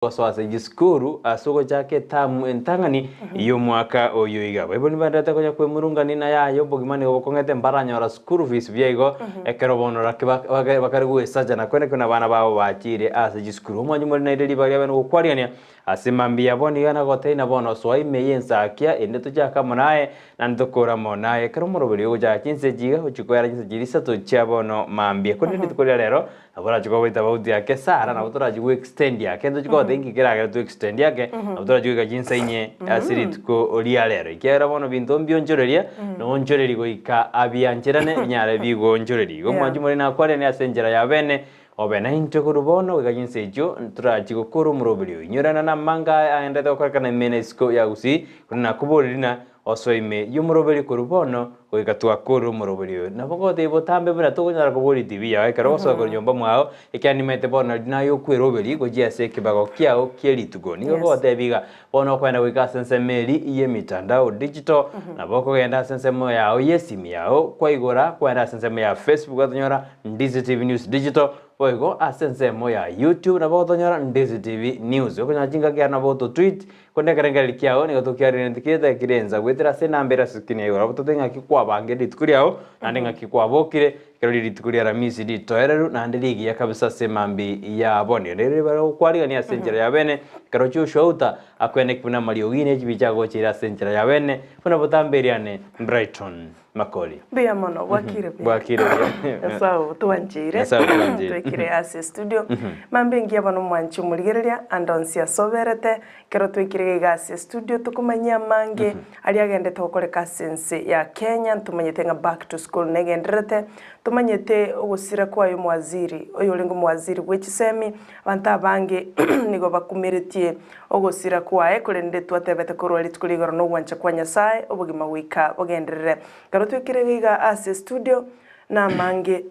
Gosoa ase chisukuru ase ogochaka etamu entang'ani y'omwaka oyo iga. Baibori mbaenderete konya kwemurungania na yaya obogima nigo bokong'ete mbaranyora school fees buya igo ekero bono raki bakare goesacha na koenekwa nabana babo bachire ase chisukuru. Omwanchi more naende ribaga riabe nogokwarigania ase mambia bono iga nagotebia na bono soa ime y'ensakia ende tochake amo naye naende tokore amo naye ekero omoroberi ogochaka chinsa echi iga gochia koera chinsa chiria isato chia bono mambia. Korende rituko ria rero Nabo orache kogoita bauti ake Sara, nabo torache go extend ake, ntochi kogotebia inki keragere to extend ake, nabo torache goika chinsa inye ase rituko ria rero. Ekiagera bono binto mbionchoreria, noonchoreria goika abiancherane binyare bigoonchoreria. Igo mwanche more nakwarene ase enchera ya bene, obe naintwe korwa bono goika chinsa echio ntorachi gokora omoroberi oyo. Inyorana namanga aya agenderete gokorekana ime na isiko ya Gusii, korende nakoboreria ng'a Osoe ime y'omoroberi korwa bono goika twakorire omoroberi oyo. Nabo ngotebia botambe buna tokonyara koboria TV yao ekero ogosoa korwa nyomba mwao, ekiagera nimaete bono nari naye okweroberi gochia ase ekebago kiao kie rituko. Nigo Yes. ngotebia iga, bono okogenda goika ase ensemo eri y'emitandao, digital, nabo okogenda ase ensemo yao y'esimi yao, kwaigora kwagenda ase ensemo ya Facebook gwatonyora Ndizi TV News Digital, boigo ase ensemo ya YouTube nabo ogotonyora Ndizi TV News. Okonyora chingaki aro nabo ototweet, Korende ekerengererio kiao nigo tokiareneti kere kerensa goetera ase enamba ere ase screen ya igoro. Abwo tote ng'aki kwabangire rituko riao, naende ng'aki kwabokire, ekero riria rituko ria Aramisi ritoereru naende rigiya kabisa ase emambi ya bono. Erio ribare gokwarigania ase enchera ya bene, ekero Joshua Outa akweneki buna amariogi ne chibicha agocheire ase enchera ya bene, buna botambe eriane Brighton. Makori. Mbuya mono, bwakire buya. Bwakire buya. Nyasae otwancheire. Nyasae otwancheire. Twekire ase estudio. Mambia engiya bono omwanchi omorigereria ande onsi ase oberete. Ekero twekire iga ase estudio tokomanyia amange aria agendete gokoreka ase ense ya Kenya. Ntomanyete ng'a back to school negendererete. Tomanyete ogosira kwaye omowaziri, oyorenge omowaziri bwe chisemi, abanto abange nigo bakumeretie Ogosira kwaye, korende twatebete korwa rituko rigoro nogwancha kwa Nyasae, obogima goika bogenderere. Ekero twekire iga ase estudio, namange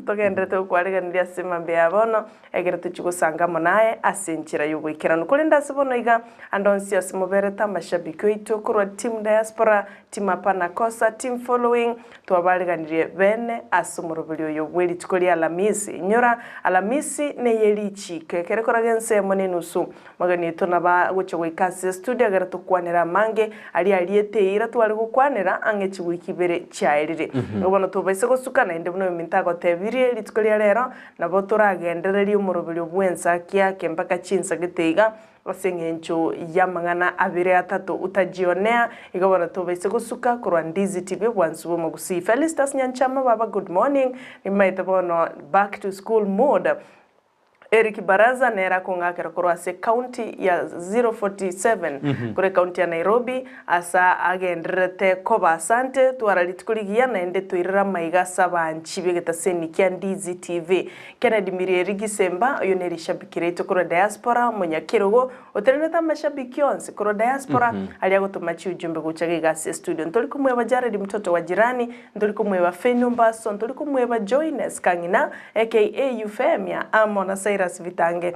togenderete gokwarigereria ase mambia ya bono, ekero tochia gosanga amo naye ase enchera y'oboikeranu. Korende ase bono iga, ande onsi ase moberete amashabiki oito korwa team diaspora, team hapana kosa, team following, Twabareganirie bene ase omoroberi oyo bwe rituko ria Alamisi. Inyora, Alamisi neye richiiko, ekero ekoraga ensemo na enusu. Omogeni oito nabo agochia goika ase estudio egere tokwanere amange aria ariete eira tware gokwanera ang'e chiwiki ibere chiaerire. Nigo bono tobaise gosuka naende buna oyominto agotebirie rituko ria rero, nabo toragendererie omoroberi bw'ensa kiake mpaka chinsa gete iga, Ase engencho y'amang'ana abere atato utajionea, igo bono tobaise gosuka korwa Ndizi TV obwansu bw'omogusii. Felistus Nyanchama baba good morning, nimaete bono back to school mood. Eric Baraza nere akong'akera korwa ase county ya 047 korwa ecounty ya Nairobi asa agendererete koba asante twara rituko rigiya naende toirere amaiga ase abanchi b'egetaseni kia Ndizi TV. Kennedy Mirieri Gisemba, oyo nere eshabiki riaito korwa diaspora, omonyakerogo, oterenete amashabiki onsi korwa diaspora, aria agotoma chiujumbe gocha iga ase estudio. Ntori komweba Jared mtoto wa jirani, ntori komweba Fenny Ombaso, ntori komweba Joynes Kang'ina aka Euphemia, amo na Cyrus Bitange.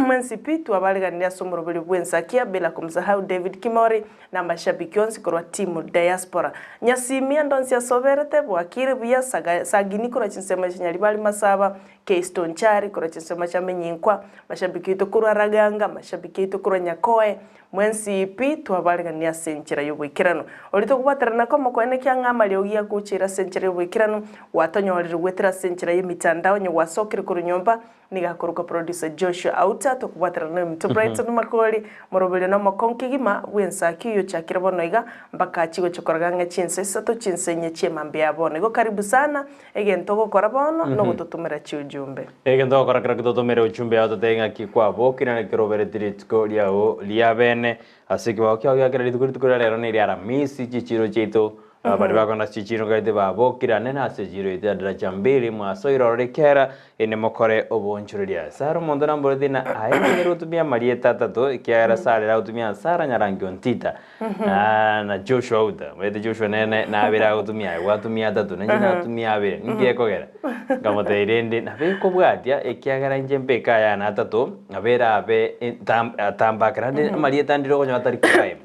Mwensi pi twabareganire ase omoroberio bw'ensakia bila kumsahau David Kimori na amashabiki onsi korwa timu diaspora. Nyasimia ndonsi ase oberete, bwakire buya, saga, sagini korwa chinsemo chia Nyaribari Masaba, Keyston Chari korwa chinsemo chia Menyinkwa, mashabiki oito korwa Raganga, mashabiki aito korwa Nyakoe, mwensi pi twabaregania ase enchera y'oboikeranu. Oria tokobwaterana komo koenekia ng'a amariogi agochera ase enchera y'oboikeranu, gwatonyorire goetera ase enchera y'emitandao onye gwasokire korwa nyomba, Nigo akorokwa Producer Joshua Auta, tokobwaterana noyominto Brighton Makori, moroberio na omokong'u kegima bw'ensaki oyio ochakire bono iga mpaka achie gochia koraga ang'e chinsa isato chinsa inye chi'emambia ya bono. Igo karibu sana, egento ogokora bono nogototomera chiujumbe. Egento ogokora kero gitotomere ujumbe yao totebe ng'aki kwabokire naki kerobereti rituko riao ria bene ase ekebago kiao gia kera rituko rituko ria rero neria Aramisi chichiro chiaito Baria bakogenda ase chichiiro ngaete babokire anene ase echiiro yaito ya daraja mbili, mwasoire ororo ekiagera inde mokore oboonchoreria. Sara omonto namborete ng'a aye nonyare gotumia amarieta atato, ekiagera Sara ere agotumia Sara Nyarangi Ontita na na Joshua Outa. Omanyete Joshua nere na nabere agotumia aye gwatumia atato, nainche natumia abere, ninki gekogera? Nkamotebia rende nabo ekobwatia ekiagera inche mbeke ayane atato, nabo erabe entam atambake naende amarieta ndire okonyora atari korhyme.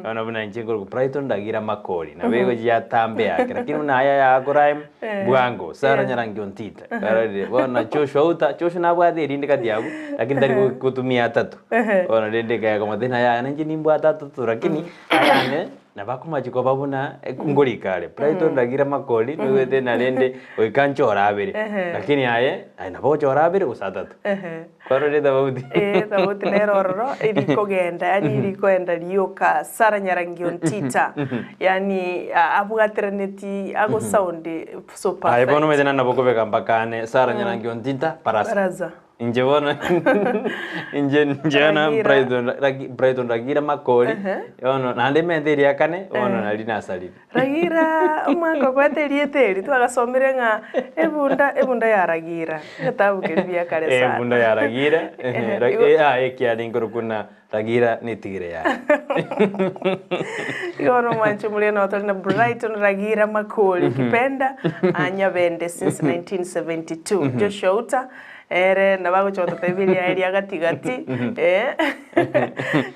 Bono buna inche nkorokwa Brighton Ndagira Makori, nabo egochia yatambe yake, lakini buna aya yakora em, bwango, Sarah Nyarangi Ontita, kwarorire, bono Joshua Outa, Joshua nabwate erinde kati abwo, lakini tari go- gotumia atato. Bono rende ekaya komotebia ng'a yaya nainche nimbwate atato lakini ayane nabo akomachi koba buna ngorika are, Brighton Ndagira Makori, noigwete narende goika nchore abere, lakini aye, aye nabo ogochora abere gose atato. Kwarorire tofauti? Ee, tofauti nere ororo, erikogenda, yaani erikoenda rioka, Sarah Nyarangi Ontita, yaani abwateranetie, ago sound so Aye bono perfect. omanyete nani nabo okobeka mpaka ane Sarah Nyarangi Ontita, Barasa. Baraza. Inche bono inche inche bono Ragira. Brighton Ragi- Brighton Ragira Makori, bono naende emente eria kane, bono nari nasarire. Ragira, omwaka okwete erieta eri twagasomire ng'a ebunda ebunda ya Ragira, egetabu keria buya kare sana. Ebunda ya Ragira, Ehe, Ra- igo- eh, ah, ekiare nkorokwa na Ragira netigire yaye. Igo bono omwancho omoria noo tore na Brighton Ragira Makori ukipenda Nyabende since 1972 Joshua Uta ere nabo agocha gototebia eriaye ria gati gati eh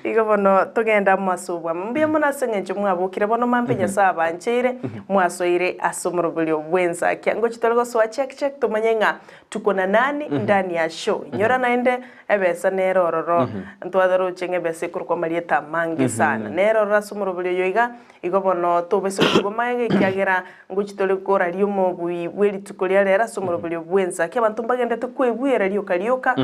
igo bono togende amo ase obwamo. Mbuya mono ase eng'encho mwabokire bono mambia Nyasae abancheire mwasoire ase omoroberio bw'ensakia. Ngochi tore gosoa check check tomanye ng'a tuko na nani ndani ya show. Inyora naende ebesa nere ororo ntwataroche ng'a ebesa ekorokwa amarieta amange sana. Nere ororo ase omoroberio oyo iga Igo bono tobaisa gotigwa magega, ekiagera ngochia tore koraria omobui bwe rituko ria rero ase omoroberio bw'ensa. Ki abanto mbagendete kwebwera rioka rioka,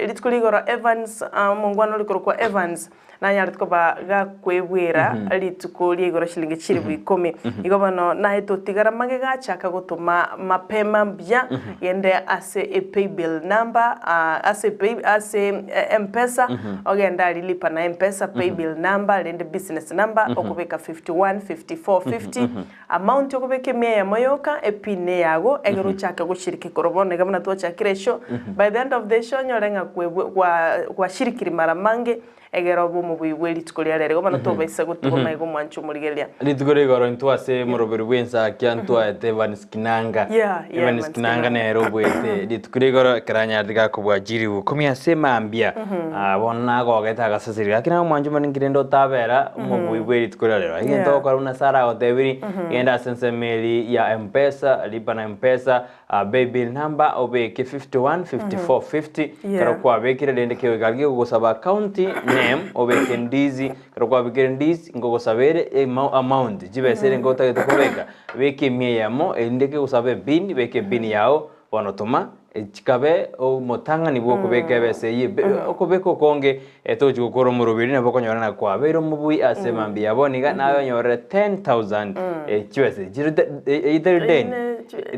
rituko ria igoro Evans, omongwana ore korokwa Evans, nanyarete koba gakwebwera rituko ria igoro chilingi chilifu ikomi. Igo bono naye totigara magega, chaka gotoma mapema mbuya, gende ase epaybill number, ase pay ase Mpesa, Ogende aria lipa na mpesa paybill number rende business number okobeka 51 54 50 amount okobeka emia eyemo yoka epin neyago egere ochake goshiriki korwa bono iga buna twachakire eshow by the end of the show onyore ng'a kwebwe gwa gwashirikiri mara mange egere obe omobui bwe rituko ria rero igo bono tobaisa gotigwa magega omwanche omorigereria. Rituko ria igoro intwe ase moroberi bw'ensakia ntwaete Evans Kinanga. Yeah, yeah, Evans Evans Kinanga Kinanga. nere obwete rituko ria igoro ekero anyarete gakobua chiribu ikomi ase mambia. Ah, bono nagogete agasaseri gaki naye omwancho omone nki rende otabera omobui bwe rituko ria rero. Egento Yeah. ogokora buna Sarah agotebiri, genda ase ensemo eri ya Mpesa, lipa na Mpesa, ah, paybill number obeke 51 54 50 Yeah. ekero kwabekire rende kegoika kegogosaba account name obeke ndizi Ekero kwabekire ndizi, nkogosabere amount, chibesa ere nkotagete kobeka, beka emia eyemo, erinde kegosaba epin, beka epin yao, bono toma, chikabe omotang'ani bwa okobeka ebesa eyio ebe okobeka okonge, togochi gokora omoroberi nabo okonyora ng'a kwabeire omobui ase mambia ya bono iga, naye onyorere 10,000 chibesa echi chire eyio teri deni,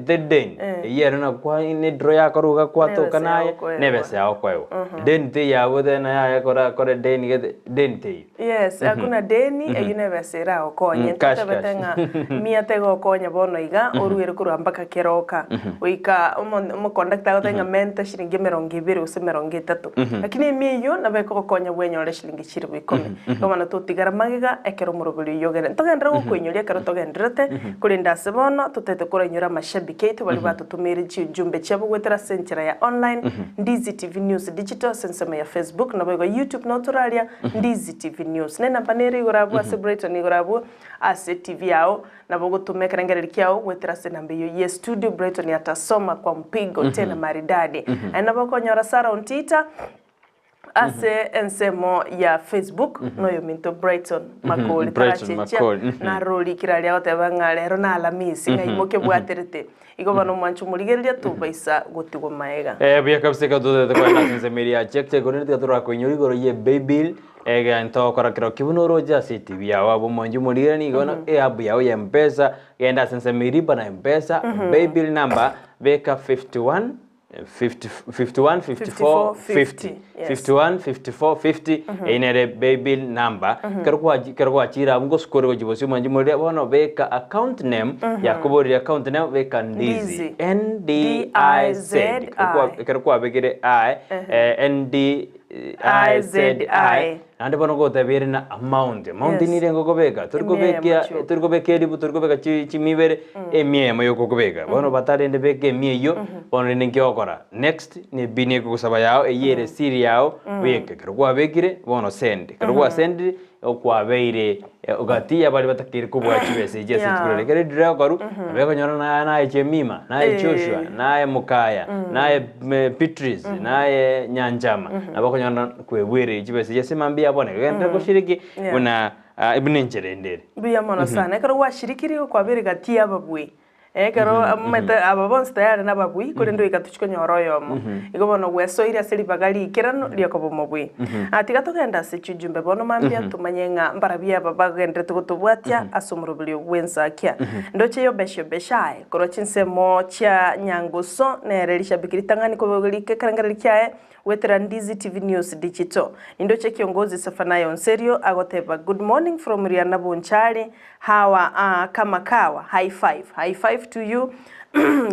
teri deni, eyio ere nakwa ne draw yakorwa iga kwatoka Nebesa naye, yago nebesa yago okoegwa. Deni teiyo abwo tena yaya kora kore deni gete. Deni teiyo. Yes, hakuna deni, eyio nebesa eragokonye. Mm, cash, Ntotebete cash. ng'a mia tegokonya bono iga, oruere korwa mpaka keroka. Goika omo- omokondakta agotebie ng'a menta shilingi emerongo ebere gose emerongo etato. Lakini emia eyio nabo ekogokonya bwenyore shilingi chilifu ikomi. Igo bono totigara magega ekero omoroberi oyio ogende. Ntogenderere gokoinyoria ekero togendererete, korende ase bono totagete korainyora amashabiki aito baria batotomeire chiujumbe chiabo goetera ase enchera ya online, Ndizi TV News Digital ase ensemo ya Facebook, naboigo YouTube nao toraria Ndizi TV News. Ne enamba nere igoro abwo ase Brighton igoro abwo ase TV yao, nabo ogotoma ekerengererio kiao goetera ase enamba eyio ye studio Brighton atasoma kwa mpigo tena maridadi. Aye nabo okonyora Sarah Ontita ase ensemo ya Facebook noyominto Brighton Makori Brighton tarachenchia Makori, mhm. narorikire aria agoteba ng'a rero na Alamisi ng'a imoke bwaterete. Igo bono omwanche omorigereria tobaisa gotigwa maega. Eh, buya kabisa ekero totagete kogenda ase ensemo eria ya check check korende tiga torakoinyora igoro ye paybill egento ogokora kero ki buna oroche ase etv yao abwo omwanche omorigereria nigo na eapp yao ya mpesa genda ase ensemo eria lipa na mpesa paybill number beka 51 50 51 54 50 Yes. 51 54 50 eyio nere paybill number ekero kwachi ekero gwachire abwo ngosukore gochia bosio mwanche morire bono beka account name yakoborire account name beka ndizi Ndizi. N D I Z D-I-Z-I. Ekero kwabekire I N D I Z I I-Z-I. Naende bono ngotebia ere na amount, amount Yes. nire ngokobeka, tori Emia kobekia eyemo chioka. tori kobeka eribu, tori kobeka chi chimia ibere, emia eyemo yoka okobeka. Bono batarende beka emia eywo, bono rende nki ogokora? Next, ne epin ekogosaba yao, eywo ere siri yao, beka. Ekero kwabekire, bono send. Ekero gwasendire, okwabeire gati ya baria batakeire kobua chibesa echi ase Yeah. rituko riria. Ekero edira egokorwa, nabo ekonyora naye naye Jemima, naye Joshua, Eh. naye Mukaya, naye Beatrice, naye Nyanchama, nabo okonyora kwebwere chibesa echi ase mambia bono iga genderera goshiriki Yeah. buna buna enchera ende ere. Mbuya mono sana. Ekero gwashirikiri okwabeire gati y'ababui. Ekero omanyete aba bonsi tayari nababui, korende goika tochie konyora oyomo. Igo bono gwesoire ase ribaga riikeranu riokoba omobui. Ah, tiga togende ase chijumbe bono mambia tomanye ng'a mbarabwo aba bagenderete gotobwatia ase omoroberio bw'ensakia. Ndoche Yobesh Yobeshai korwa chinsemo chia Nyanguso nere rishabiki ritang'ani kobogoria ekerengererio kiaye goetera Ndizi TV News Digital. Nindoche kiongozi Zephaniah Onserio agoteba Good morning from Riana Bonchari Hawa ah kama kawa high five high five to you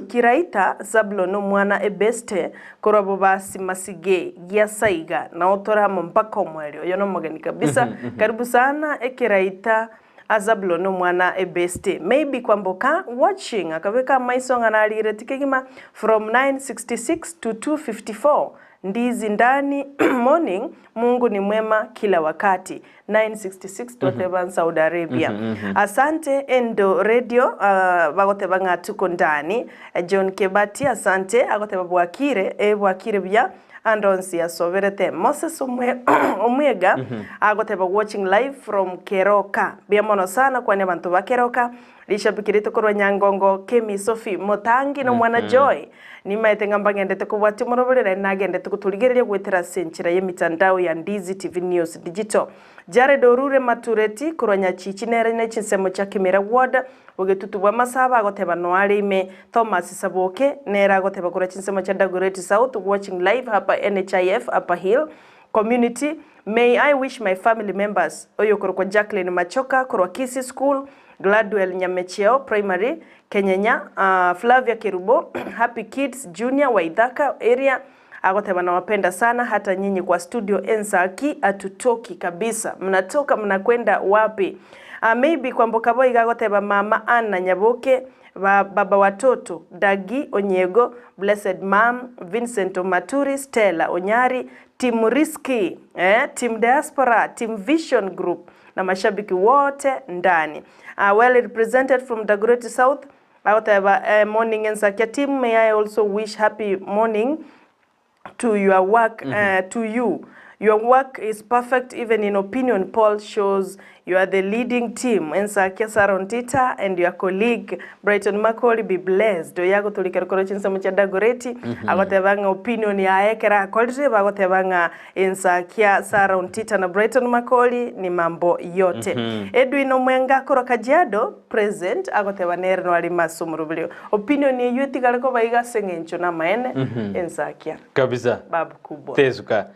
Kiraita Zablon omwana ebeste korwa bobasi masige giasaiga nao tore amo mpaka omoerio oyo nomogeni kabisa karibu sana ekiraita a Zablon omwana ebeste maybe kwamboka watching akabeka amaiso ng'a narigereti kegima from 9:66 to 2:54 Ndizi ndani morning Mungu ni mwema kila wakati 966 twateba Saudi Arabia Asante Endo Radio ah, bagoteba ng'a tuko ndani John Kebati asante agoteba bwakire eh bwakire buya ande onsi asoberete Moses omwe Omwega agoteba watching live from Keroka mbuya mono sana kwania abanto ba Keroka Rishabiki rito korwa Nyangongo, Kemi, Sophie, Motangi na omwana Joy. Nimaete ng'a mbagendete kobwatia omorobori naende nagendete gotorigereria goetera ase enchera y'emitandao ya Ndizi TV News Digital. Jared Orure Matureti korwa Nyachichi nere ne chinsemo chia Kimera Ward, bogetutu bw'Amasaba agoteba noare ime. Thomas Saboke nere agoteba korwa chinsemo chia Dagoretti South watching live hapa NHIF Upper Hill Community. May I wish my family members oyokorokwa Jacqueline Machoka korwa Kisii School, Gladwell Nyamecheo Primary, Kenyenya, Flavia Kerubo, Happy Kids Junior Waithaka area, agoteba nawapenda sana hata nyinyi kwa studio Ensaki hatutoki kabisa mnatoka mnakwenda wapi? Maybe Kwamboka boigo agoteba mama Anna Nyaboke, ba baba watoto, Dagi Onyego, Blessed Mum, Vincent Omaturi, Stella Onyari, Team Risky, Team Diaspora, Team Vision Group na mashabiki wote ndani. Well represented from Dagoretti South, agoteba eh, morning Ensakia team, may I also wish happy morning to your work, to you. Your work is perfect even in opinion poll shows you are the leading team. Ensakia Sarah Ontita and your colleague Brighton Makori be blessed. Oyo agotorikera korwa chinsemo chia Dagoretti agoteba ng'a opinion yaye ekero akorire bagoteba ng'a Ensakia Sarah Ontita na Brighton Makori ni mambo yote. Edwin Omwenga korwa Kajiado present agoteba nere noarime ase omoroberio. Opinion eyio etigare koba iga ase eng'encho namaene Ensakia. Kabisa. Babu kubwa. Tesuka.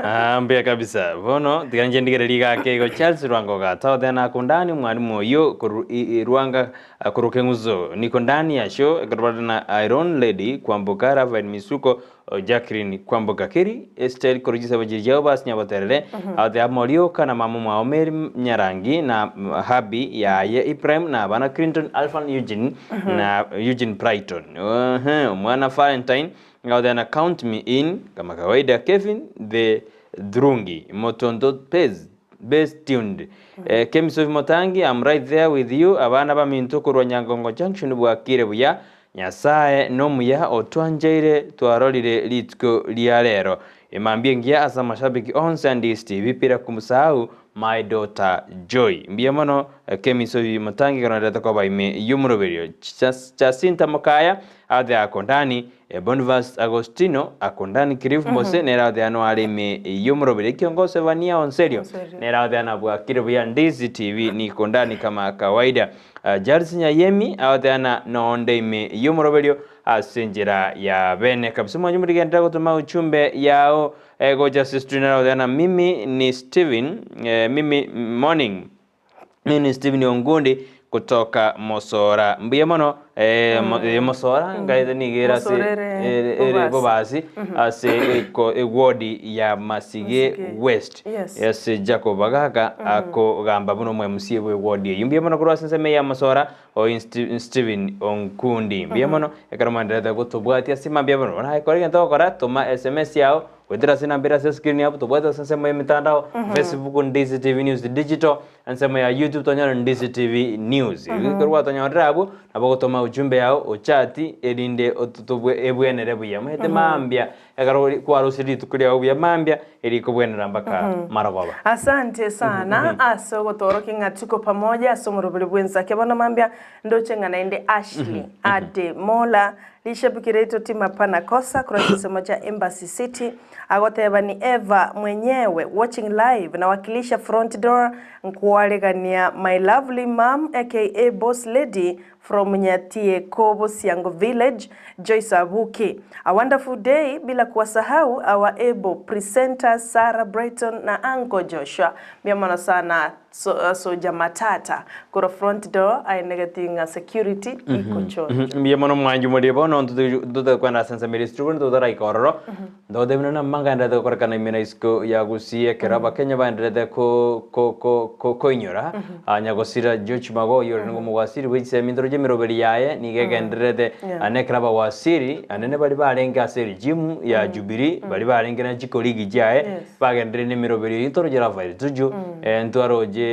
Ah, mbuya kabisa. Bono tiga inche ndigererie iga ake igo Charles Rwanga ogata oteba nakundani omwalimu oyio korwa i- i- Rwanga ah, korwa Keng'uso. Niko ndani ya show ekero bare na Iron Lady Kwamboka Rafael Misuko oh, Jacqueline Kwamboka Keri Esther korwa chisabo chiria chiabo basi nyaboterere agoteba Morioka na mama omwabo Mary Nyarangi na mm, Habi yaye Ibrahim na abana Clinton Alphan Eugene na Eugene Brighton. Ehe, omwana Valentine Ng'a count me in kama kawaida Kevin the Dhurungi Motondo Base Base tuned eh, Kemi Sophie Motangi I'm right there with you abana baminto korwa Nyangongo Junction bwakire buya Nyasaye nomuya otwancheire twarorire rituko ria rero emambia engiya ase amashabiki onsi a Ndizi TV bila kumsahau my daughter Joy mbuya mono eh, Kemi Sophie Motangi konorete koba ime y'omoroberio Jacinta Mokaya Athe ako ndani, Bonifas Agostino ako ndani, Cliff Mose nere athe ano are ime y'omoroberi ekiongoso Evania Onserio Onserio. nere athe ana bwakire buya Ndizi TV niko ndani kama kawaida. Charles Nyayemi athe ana nonde ime y'omoroberio ase enchera ya bene kabisa mwanche morigenderera gotoma ujumbe yao eh, gocha ase studio nere athe ana mimi ni Steven eh, mimi morning Mimi ni Stephen Ongundi Kutoka Mosora. Mbuya mono eh, mo- eh, Mosora ngaete nigo ere ase Mosora ere ere ere Bobasi. Bobasi ase eko ewodi ya Masige Masige. West. Yes. Ase Jacob Bagaka akogamba buna omo MC bwe ewodi eyio. Mbuya mono korwa ase ensemo ya Mosora o Stephen Onkundi. Mbuya mono ekero mwenderete gotobwatia ase mambia bono. Bono aye kora egento ogokora toma SMS yao goetera ase enamba ere ase escreen yabo tobwate ase ensemo ya emetandao Facebook Ndizi TV News Digital Ensemo ya YouTube tonyore Ndizi TV News. Ekero gwatonyorire abwo, nabo ogotoma ujumbe yao ochati erinde ototobwe ebwenere buya. Omanyete mambia ekero ori kwarusirie rituko riao buya mambia erikobwenera mpaka marogoba. Asante sana ase ogotoorokia ng'a tuko pamoja ase omoroberi bw'ensake. Bono mambia ndoche ng'a naende Ashley Ade Mola Rishabiki riaito timapana kosa korwa chinsemo chia Embassy City agoteba ni Eva mwenyewe watching live nawakilisha front door nkwaregania my lovely mum aka boss lady from Nyatieko Bosiango village Joyce Abuki a wonderful day bila kuwasahau our able presenter Sarah Brighton na uncle Joshua mbuya mono sana So, soja matata korwa front door aenegeti ng'a security iko chonjo. Mbuya mono mwanchi morie bono ntotekwenda ase ensemo eria esituri bono totaraika ororo ntogotebi buna namang'ana aenderete gokorekana ime na isiko ya Gusii ekero abakenya baenderete ko ko ko ko koinyora nyagosira George Magoha oyore nigo omowasiri bwe chisemi ntoroche emeroberi yaye nigo egendererete Yeah. na ekero abawasiri anene baria barenge ase eregimu ya Jubilee baria barenge na chikoligi chiaye Yes. Bagenderire nemeroberi eyio ntoroche Rafael Tuju, ntwaroche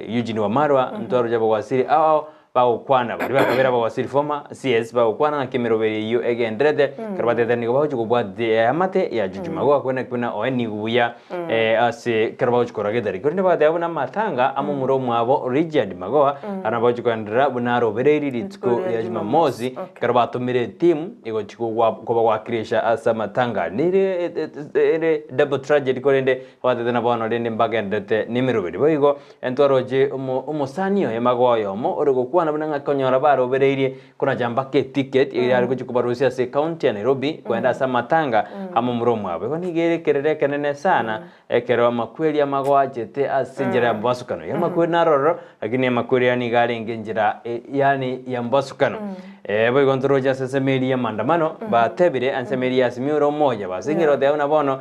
Eugene Wamalwa, ntwaroche abawaziri ao bagokwana baria bakabera abawaziri former CS bagokwana ng'aki emeroberi eyio egenderete, ekero batebete nigo bagochia kobwatia eamate ya Juju Magoha kwene buna oye nigo buya ase ekero bagochia korora getari. Korende bagateba buna amatanga amo omura omwabo Richard Magoha aria nabo bagochia kogenderera buna arobereiri rituko ria Jumamosi ekero batomire etimu egochia kobawakilisha ase amatanga. Nere ere double tragedy korende abatete na bono rende mbagenderete nemeroberi. Boigo ntwaroche omosani oye magoa oyomo ore gokwana buna ng'a konyora barobereirie konacha mpaka eticket eye yare gochia kobarusia ase ecounty ya Nairobi kogenda ase amatanga amo momura omwabo. Igo nigo ere ekerero ekenene sana ekero amakweri amagoa achete ase enchera ya mobasukano. Igo amakweri naro ororo lakini amakweri aya nigo arenge enchera yaani ya mobasukano. Boigo ntoroche ase ensemo eria y'amandamano, batebire ensemo eria ya Azimio ore omoja, basengire goteba buna bono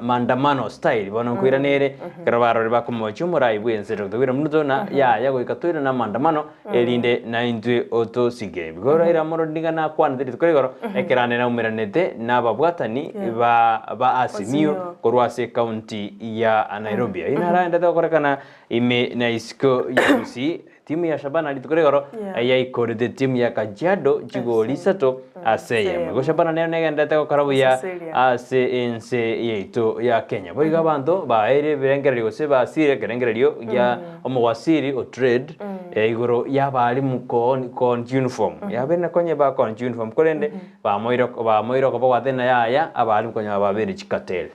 maandamano style bono nkoirana ere, ekero barorire bakomochia omorai bw'ense Doctor William Ruto na yaya goika toire na amaandamano erinde naintwe otosike. Igo Raila Amolo Odinga nakwanete rituko rigoro, ekero ande naumeranete nababwatani ba ba Azimio Azimio. korwa ase ecounty ya Nairobi. Ayio naro aendete gokorekana ime na isiko ya Gusii. Timu ya Shabana rituko rigoro Yeah. yaikorete timu ya Kajiado chigoli isato ase eyemo. Igo Shabana nero negenderete gokora buya Cecilia. ase ense yaito ya Kenya. Boigo abanto baeire ebirengererio gose basire ekerengererio gia omowasiri o trade igoro y'abarimu ko con uniform. Yabeire na konye ba con uniform korende bamoire bamoire okoba gwateba ng'a yaya abarimu konya babeire chikateli.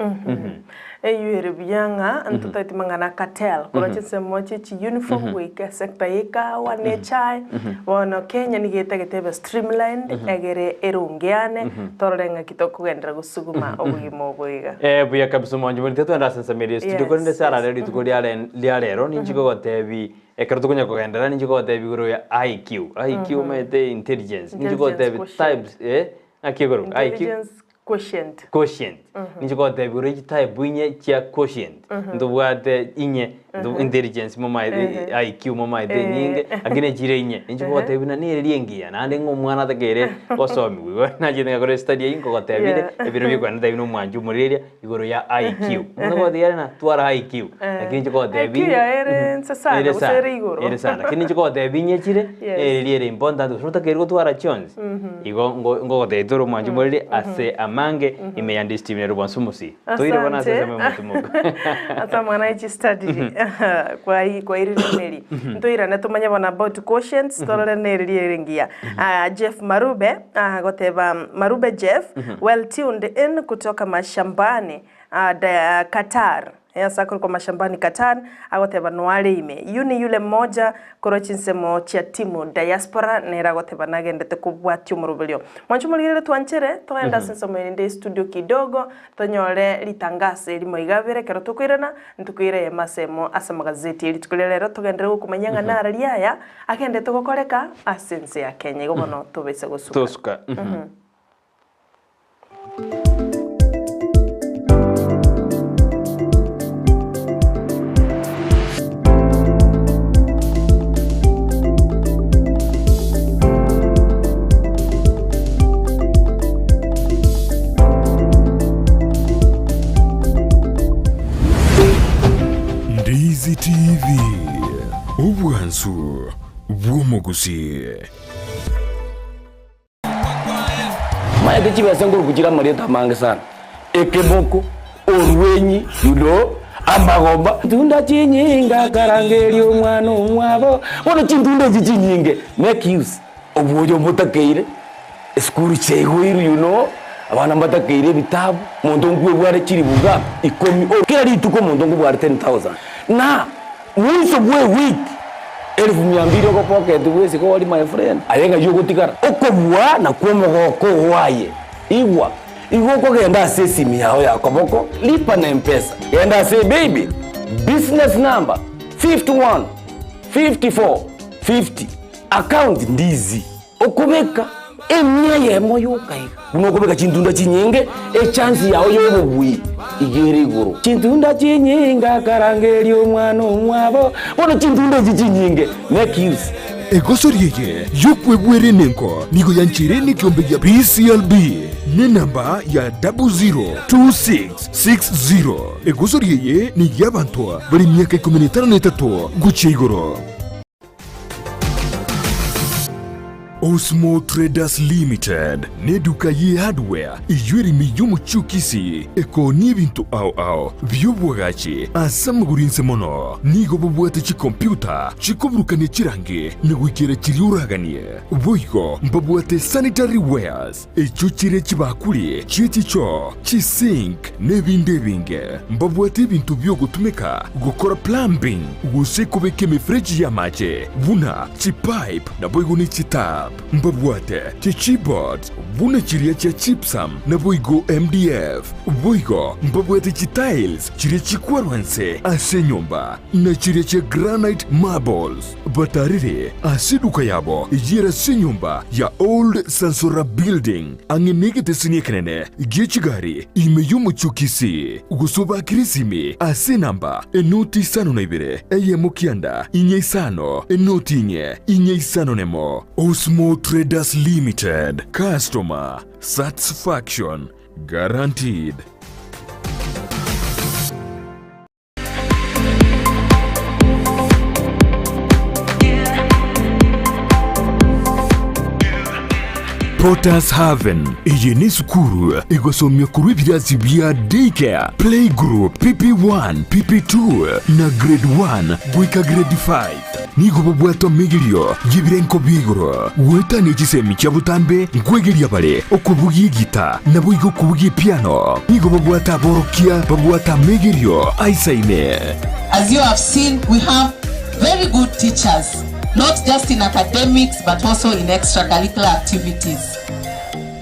Eyio ere buya ng'a ntotagete mang'ana a cartel korwa chinsemo chie chiuniform goika esector ya ekahawa na echae. Bono Kenya nigo etagete ebe streamlined egere erongeane torore ng'aki tokogenderera gosuguma obogima obo iga. Eh, buya kabisa omwanchi bori titwende ase ensemo eria studio Yes, korende ase yes. ararero rituko riare ria rero ninchi kogotebi ekero tokonya kogenderera ninchi kogotebi igoro ya IQ. IQ omanyete intelligence. Ninchi Intelligence kogotebi quotient. types eh ng'aki ekorokwa IQ? Intelligence quotient. Quotient. Ninche kogotebia igoro ye chitype inye chia quotient. Ntobwate inye, nto intelligence momaete, IQ momaete enyinge, lakini echire inye. Ninche kogotebia buna nere engiya, naende ng'a omwana atakeire gosomiwa. Igo nachete ngakora estudy eywo nkogotebia ere, ebiro bikogenda ntebi na omwanchi omorereria igoro ya IQ. Omonto ogotebi are ng'a twara IQ, lakini inche kogotebia IQ inye yaye ere nse sana ere gose sana, ere igoro. ere sana. Lakini inche kogotebia inye chire, Yes. nere ere important gose otakeire gotwara chionsi. Igo ngo ngogotebia tore omwancho moriri ase amange ime ya Ndisi TV nere bwansi omosii. Toire bono ase Asante. ensemo y'omotimoko. Ase amang'ana ye chistudy kwai kwairire emeri. Ntoirane tomanye bono about quotients torore neri riere engiya. Ah, Jeff Marube agoteba Marube Jeff well tuned in kutoka mashambani ah, da, Qatar. Ase akorokwa Mashambani Qatar, agoteba noare ime. Yuni yule mmoja korwa chinsemo chia timu Diaspora nere agoteba nagendete kobwatia omoroberio. Mwanche omorigerere twanchere togende ase ensemo erinde estudio kidogo tonyore ritangaso erimo iga abere ekero tokoirana ntokoira eyemo ase emo ase amagazeti erituko ria rero togenderere gokomanyia ng'a nara riaya agendete gokoreka ase ense ya Kenya igo bono tobaisa gosuka. Tosuka. Ndizi TV, obwansu bw'omogusii. Maete chibesa nkoruku chire amarieta amange sana, ekeboko, orwenyi, you know, amagomba. Chintunda chinyinge akarangeria omwana omwabo, bono chintunda echi chinyinge make use obwoyo mbotakeire, esukuru chiaigoirwe you know, abana mbatakeire ebitabu, omonto nkwebware chilifu ngapi? Ikomi, kera rituko omonto nkobware 10,000 na Mwiso bw'ewiki elifu mia mbili ogopocket bw'esiko ori my friend, aye ng'ai ogotigara? Okobua nakwo omogoko oo aye. Igwa, igo okogenda ase esimi yao ya koboko, lipa na mpesa, genda ase ebaybill, business number 51 54 50, account ndizi. Okobeka emia eyemo yoka iga, buna okobeka chintunda chinyinge, echansi yao y'obobui iga ere igoro. Chintunda chinyinge akarangeria omwana omwabo, bono chintunda echi chinyinge make use. Egosori eye y'okwebwera enengo nigo yancheire nekiombe gia PCLB nenamba ya 002660. Egosori eye ney'abanto bare emiaka ikomi na etano na etato gochia igoro. Osmo Traders Limited neduka ye hardware eyio ere ime y'omochie o Kisii ekoonia ebinto ao ao bi'oboagachi ase amagoro inse mono. Nigo bobwate chikompiuta chikoburukania chirangi na goikera chiria oraganie. Boigo mbabwate sanitary wares echio chire chibakuri chie chichoo, chisink na ebinde ebinge. Mbabwate ebinto bi'ogotumeka gokora plumbing gose kobeka emefereji y'amache buna chipipe naboigo ne chitap. Mbabwate chichipboards buna chiria chia gypsum naboigo MDF. Boigo mbabwate chitiles chiria chikwarwa nse ase enyomba na chiria chia granite marbles. Batarire ase eduka yabo eyere ase enyomba ya Old Sansora Building ang'e negeteseni ekenene gie chigari ime y'omochie o Kisii, gose obakere esimi ase enamba enoti isano na ibere eyemo kianda inye isano enoti inye inye isano nemo. Osmo Traders Limited, Customer Satisfaction Guaranteed. Potter's Haven. Eye nesukuru egosomia korwa ebirasi bia Daycare, Playgroup, PP1, PP2 na Grade 1 goika Grade 5. Nigo bobwate omegerio y'ebirenko bia igoro, goetania chisemi chia botambe nkwegeria bare okobugia egita naboigo okobugia epiano. Nigo babwate aborokia babwate amegerio aisaine. As you have seen, we have very good teachers, not just in academics but also in extracurricular activities.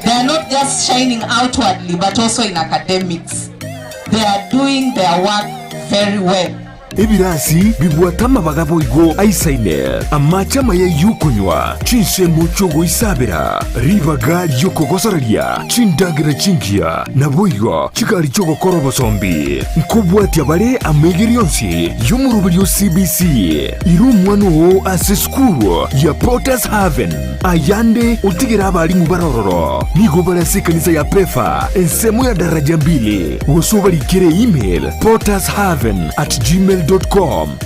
They are not just shining outwardly but also in academics. They are doing their work very well. Ebirasi bibwate amabaga boigo aisaine, amache amaya y'okonywa, chinsemo chi'ogoisabera, ribaga ri'okogosoreria, chindagera chingiya, naboigo chigari chi'ogokora obosombi. Nkobwatia bare amaigerio onsi y'omoroberio o CBC. Ira omwana oo ase esukuru ya Potter's Haven. Ayande otigere abalimu bare ororo. Nigo bare ase ekanisa ya Pefa, ensemo ya daraja mbili, gose obarikere email pottershaven@gmail.com.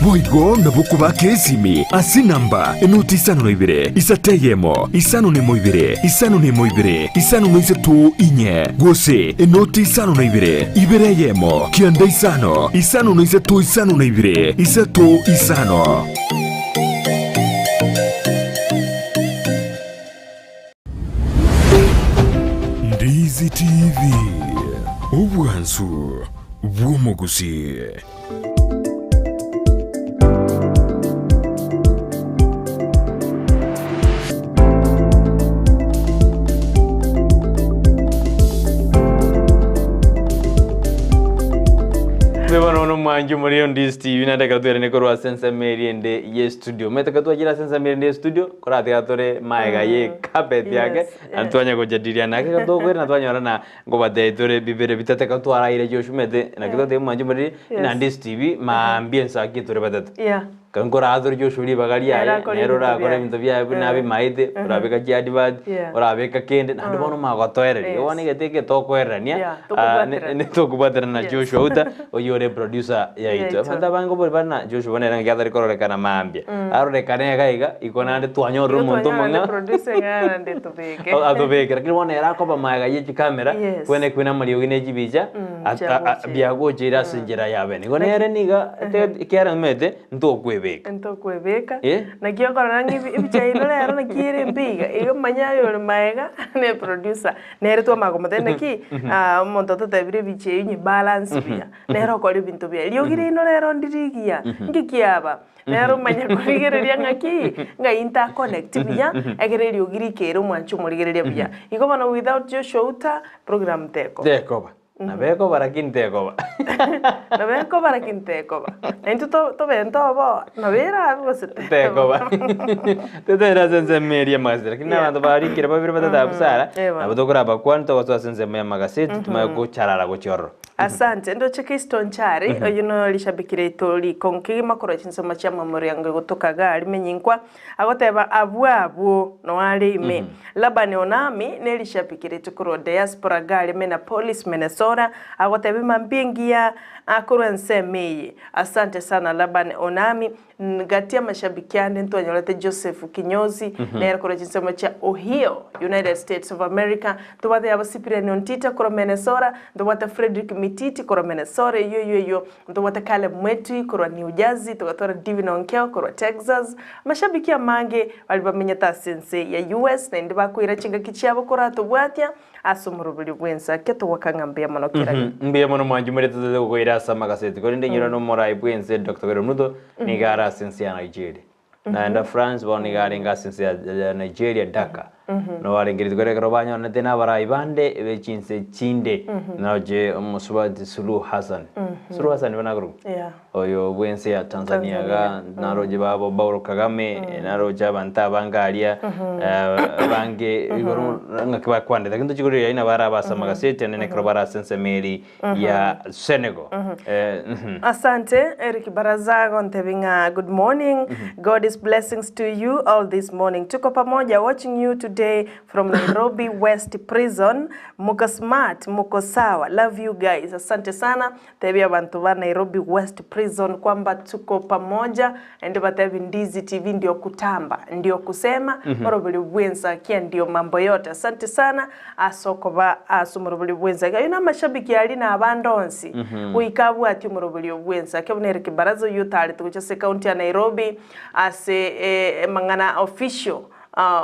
Boigo nabo okobakera esimi ase enamba enoti isano na ibere, isato eyemo, isano na emo ibere, isano na emo ibere, isano na isato inye, gose enoti isano na ibere, ibere eyemo, kianda isano, isano na isato isano na ibere, isato isano. Ndizi TV, obwansu. bw'omogusii. Mbe bono bono mwanche omorero Ndisi TV naende ekero twerende korwa ase ensemo eria ende ye studio. Omanyete ekero twachire ase ensemo ende ye studio, koratiga tore maega ye carpet yake, Yes, naende twanya gojadiliana. Ekero tokoirana twanyora na nkobatebia tore bibere bitato ekero twaraire Joshua omanyete naki totebia mwanche omoreri, Yes. na Ndisi TV maambia ensaki tore batato. Yeah. Ekero nkoraa tore Joshua ribaga riaye, Nere akore nere ebinto orakore biaye. ebinto biaye buna abimaete, orabeka chiadvert, Yeah. orabeka kende, naende bono omanye gotoereria. Yes. Bono egento eke tokoererania, Yeah, ah, tokobwaterana. ne- tokobwaterana na Yes. Joshua Outa, oyio ore producer yaito. Yaito. Abanto abange mbori bare na Joshua bono ere ng'aki atari kororekana mambia. Arorekane iga iga, iko naende twanyorire Igo omonto twanyora naende omong'ao. producer ng'a naende tobeke. Atobeke, lakini bono ere akoba magega ye chicamera, Yes. kwene kwene amariogi ne chibicha, chiagocheire. biagocheire ase enchera ya bene. Igo nere niga, ekiagera omanyete, ntokwebeka. Ntokwebeka, Eh. naki okorora ng'a ebi ebicha ino rero naki ere mbe iga, igo manya aye ore maega ne producer, nere twamanya komotebia naki omonto ototebire ebicha eywo nyebalance buya, nere okore ebinto biaye. Riogi riaino rero ndiri rigiya, nki kiaba? Nere omanye korigereria ng'aki, ng'ai nta connect buya, ekero eriogi rikere omwanche omorigereria buya. Igo bono without Joshua Outa, program tekoba. Tekoba. Nabo ekoba lakini tekoba. Nabo ekoba lakini tekoba. Na intwe to- tobe ntobo, nabo erabe gose Tekoba. Totagete ase ensemo eria y'amagaseti lakini Yeah. abanto barikire babere batato abwo sana, Eba. nabo tokorabakwane togosoa ase ensemo y'amagaseti tumanye gocharara gochia ororo. Asante. Ndoche Kristo nchari, oyio no rishabiki riaito rikong'u kegima korwa chinsemo chia Mamuriango egotoka iga rimenyinkwa, Agoteba, Abwo abwo noare ime. Labani Onami nerishabiki riaito korwa diaspora iga aria Minneapolis, Minnesota, agoteba emambia engiya korwa ensemo eye. Asante sana Labani Onami. Gati y'amashabiki ande ntwanyorete Joseph Kinyozi, nere korwa chinsemo chia Ohio, United States of America. Ntobwate yabo Cyprian Ontita korwa Minnesota, ntobwate Fredrick Mititi korwa Minnesota, eyio eyio eyio. Ntobwate Caleb Mwetwi korwa New Jersey, togatwara Divin Onkeo korwa Texas. Amashabiki amange baria bamenyete ase ense ya US naende bakoira chingaki chiabo koratobwatia ase omoroberi bw'ense. Ake togoaka ng'a mbuya mono kera rituko. Mbuya mono mwanchi more totete gokoira ase amagaseti korende inyora nomorai bw'ense Doctor William Ruto nigo are ase ense ya Nigeria. Naende France bono nigo arenge ase ense ya Nigeria Dakar. Nabo arenge rituko riria ekero banyoranete na abarai bande be chinse chinde noche omosubati Suluhu Hassan. Suluhu Hassan nigo nakorokwa? Yeah. Oyo bw'ense ya Tanzania iga naroche babo Paul Kagame naroche abanto abange aria abange igoro ng'aki bakwanete lakini tochi korigereria aye nabo arabe ase amagaseti ane nekero bare ase ensemo eri ya Senegal. Asante Eric Baraza agontebia ng'a good morning God is blessings to you all this morning tuko pamoja watching you today from Nairobi West Prison muko smart muko sawa love you guys asante sana Tebia abanto ba Nairobi West Prison kwamba tuko pamoja, naende batebi Ndizi TV ndio kutamba, ndio kusema, orobori bw'ensakia ndio mambo yote. Asante sana ase okoba ase omorobori bw'ensakia. Ayio namashabiki aria na abande onsi goika abwatie omorobori oo bw'ensakia buna Eric Baraza oyio otarete gochia ase ecounty ya Nairobi ase amang'ana official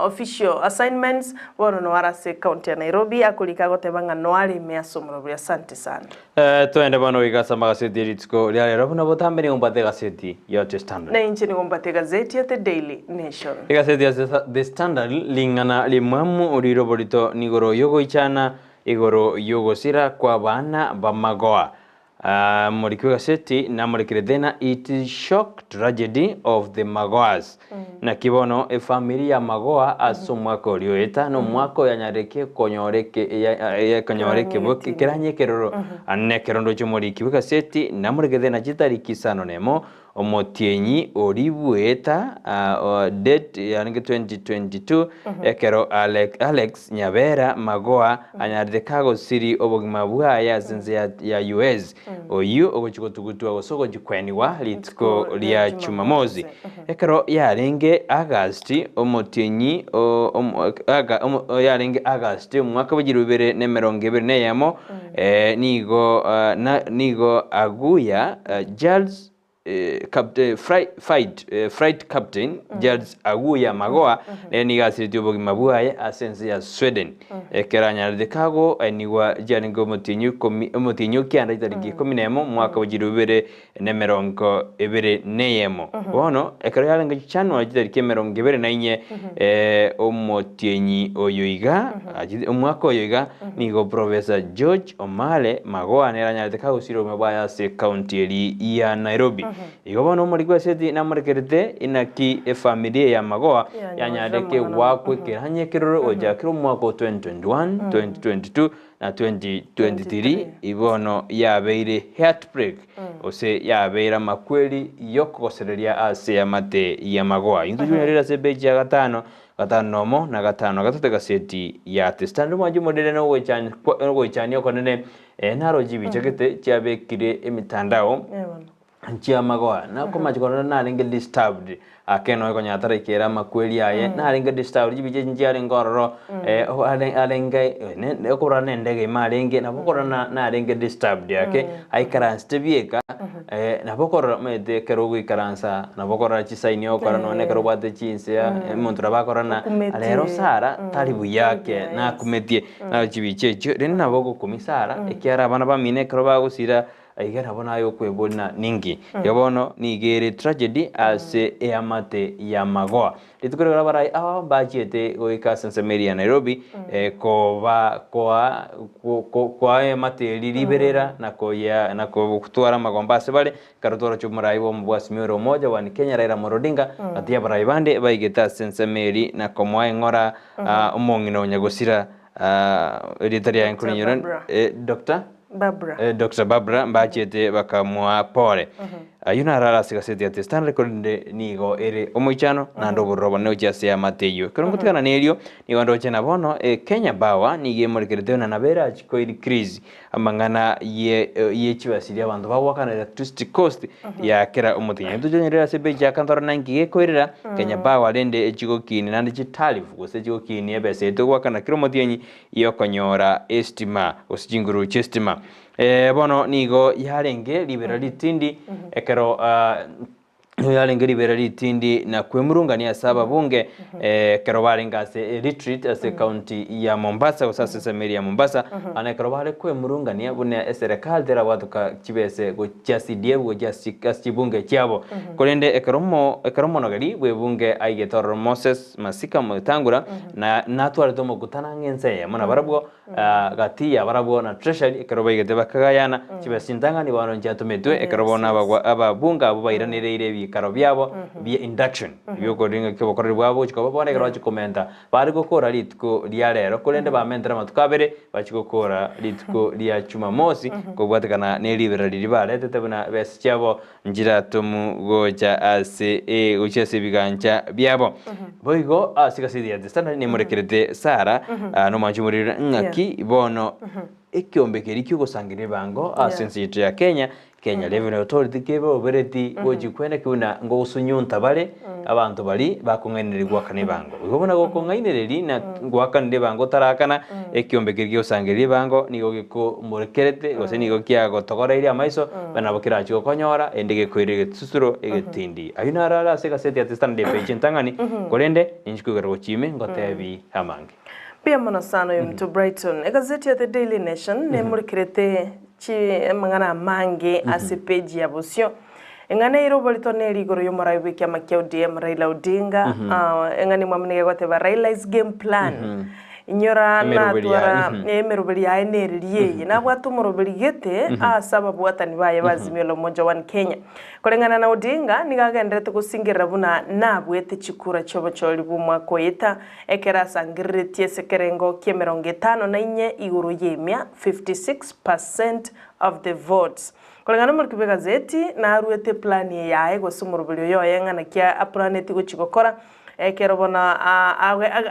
Official assignments, bono noare ase ecounty ya Nairobi akorika agoteba ng'a noare ime ase omorobori. Asante sana. Toende bono goika ase amagaseti e rituko ria rero buna botambe nigo mbwate egaseti ya The Standard. Na inche nigo mbwate egazeti ya The Daily Nation. Egaseti ya The Standard ring'ana rimwamu riroborito nigoro yogoichana igoro yogosira kw'abana b'amagoa. Omoriki bw'egaseti namorekire Thena it shock tragedy of the Magoas. Naki bono efamiri ya Magoa ase omwaka oria oeta na omwaka oyo anyareke konyora eke ekonyora ekebo keranye ekeroro ane ekero ndoche omoriki bw'egaseti namorekire Thena chitariki isano nemo Omotienyi oria bw'eta date yarenge 2022 ekero Alex Nyabera Magoha anyarete kagosiri obogima bwaye ase ense ya US oyio ogochia gotugutwa gose ogochia kwenigwa rituko ria Jumamosi. Ekero yarenge August omotienyi yarenge August omwaka bwe chilifu ibere na emerongo ebere na eyemo nigo nigo Aguya Charles. Flight Captain Giles Aguya Magoha nere nigo asiretie obogima bwaye ase ense ya Sweden ekero anyarete kagoenigwa chiarenge omotienyi ikomi omotienyi o kianda chitariki ikomi na emo omwaka bwa chilifu ibere na emerongo ebere na eyemo. Bono ekero yarenge January chitariki emerongo ebere na inye omotienyi oyo iga omwaka oyo iga Nigo Professor George Omale Magoha nere anyarete kagosira obogima bwaye ase ekaunti eri ya Nairobi. Igo bono omoriki bw'eseti namorekerete inaki efamiri eye ya Magoha yanyarete goakwa ekeranya ekeroro gochakera omwaka o 2021, 2022 na 2023 ibono yabeire heartbreak gose yabeire amakweri yokogosereria ase eamate ya Magoha. Intwe twenyorire ase epeji ya gatano Gatano nomo, na gatano na gatato egaseti ya The Standard. Omwanchi omorere na ogoichania okonene, eh, naro chibicha gete chiabekire emitandao chi'amagoa. Nakomache korora narenge disturbed, ake noe konya taraikera amakweri aye, narenge disturbed, chibicha echi nchiarenge ororo, eh, arenge okorora na endege ime arenge, nabo okorora narenge disturbed ake, aikaransete bieka. Nabo okorora omanyete ekero ogoikaransa nabo okorora chisaini ogokora nonye ekero obwate chinsea omonto nabo akorora na Okumetie. rero Sarah tari buya Tari ake buya, yes. nakumetie naro chibicha echio rende nabo ogokumia Sarah ekiagera abana bamino ekero bagosira iga nabo naye okweboria na ninki. Igo bono nigo ere tragedy ase eamate ya Magoha. Rituko riria abarai aba mbachiete goika ase ensemo eria ya Nairobi, koba koa koa eamate eria riberera na koyia na kotwara amagomba ase bare, ekero tworoche omorai bw'omobwasimi ore omoja one Kenya Raila Amolo Odinga, gati y'abarai bande baigete ase ensemo eria na komoa eng'ora omong'ina o nyagosira erieta riaye Doctor nkorinyora Barbara. Doctor? Barbara. Doctor Barbara mbachiete bakamoa pore. Ayio naro ase egaseti ya The Standard korende nigo ere omoichano naende obororo obonene gochia ase eamate eyio. Ekero ngotigana nerio nigo ndoche na bono Kenya Power nigo emorekerete buna nabo erachi ko increase amang'ana ye ye chibesa chiria abanto bagoakana electricity cost ya kera omotienyi. Tochonyerere ase epeji ya kantoro nanki gekoirera Kenya Power rende echigokinia naende chitariff gose chigokinia ebesa eye togoakana kera omotienyi y'okonyora estima gose chinguru chi'estima. Bono nigo yarenge ribera ritindi ekero nigo yarenge ribera ritindi na kwemurungania ase ababunge ekero barenge ase retreat ase county ya Mombasa gose ase ensemo eria ya Mombasa ana ekero bare kwemurungania buna eserekari terabwatoka chibese gochia CDF gochia ase chibunge chiabo korende ekero mo ekero omonogeri bw'ebunge aigete ororo Moses Masika Wetangula na natwarete omokutano ang'e ense eyemo nabarabwo gati yabarabwo na Treasury ekero baigete bakagayana chibesa chintang'ani bono nchiatometwe ekero bono abagwa ababunge abwo bairanereire ebiikaro biabo bia induction biokoringa ki obokoreri bwabo gochia koba bono ekero bachia komenta bare gokora rituko ria rero korende bamentire amatuko abere bachia gokora rituko ria Jumamosi kobwatekana ne riberera riria baretete buna besa chiabo Nchiratomu gocha ase gochia ase ebigancha biabo. Boigo ase egaseti ya The Standard nemorekerete Sara nomwanchi omoriri ng'aki bono ekiombe keria kiogosangereria ebango ase ense yaito ya Kenya, Kenya Revenue Authority kebeobereti gochi kweneki buna ngosunyunta bare abanto baria bakong'ainereria goakana ebango. Igo buna gokong'ainereria na goakanire ebango otarakana, ekiombe keria kiogosangereria ebango nigo gekomorekerete gose nigo kiagotogoreirie amaiso, buna nabo kerache gokonyora ende gekoire egesusuro egetindi. Ayio naro are ase egaseti ya The Standard epage entang'ani, korende ninche koigora gochia ime ngotebi amange. Mbuya mono sana oyo omonto Brighton. Egazeti ya The Daily Nation nemorekerete chi amang'ana amange ase page ya bosio. Eng'ana ere oborito nere igoro y'omorai bw'ekiama kia ODM Raila Odinga. Eng'ana emwamu nigo egoteba Raila's game plan. Inyora Emeroberi yaye, natwara emeroberi yaye nereria eye. Nabwate omoroberi gete ase ababwatani baye ba Azimio la Umoja One Kenya. Koreng'ana na Odinga nigo agenderete gosingerera buna nabwete chikura chi'obochori bw'omwaka oeta ekero asangereretie ase ekerengo ki'emerongo etano na inye igoro y'emia, 56% of the votes. Koreng'ana nomoriki bw'egazeti, naruete eplani eye yaye gose omoroberi oye oye ng'a naki aplanetie gochia gokora, ekero bono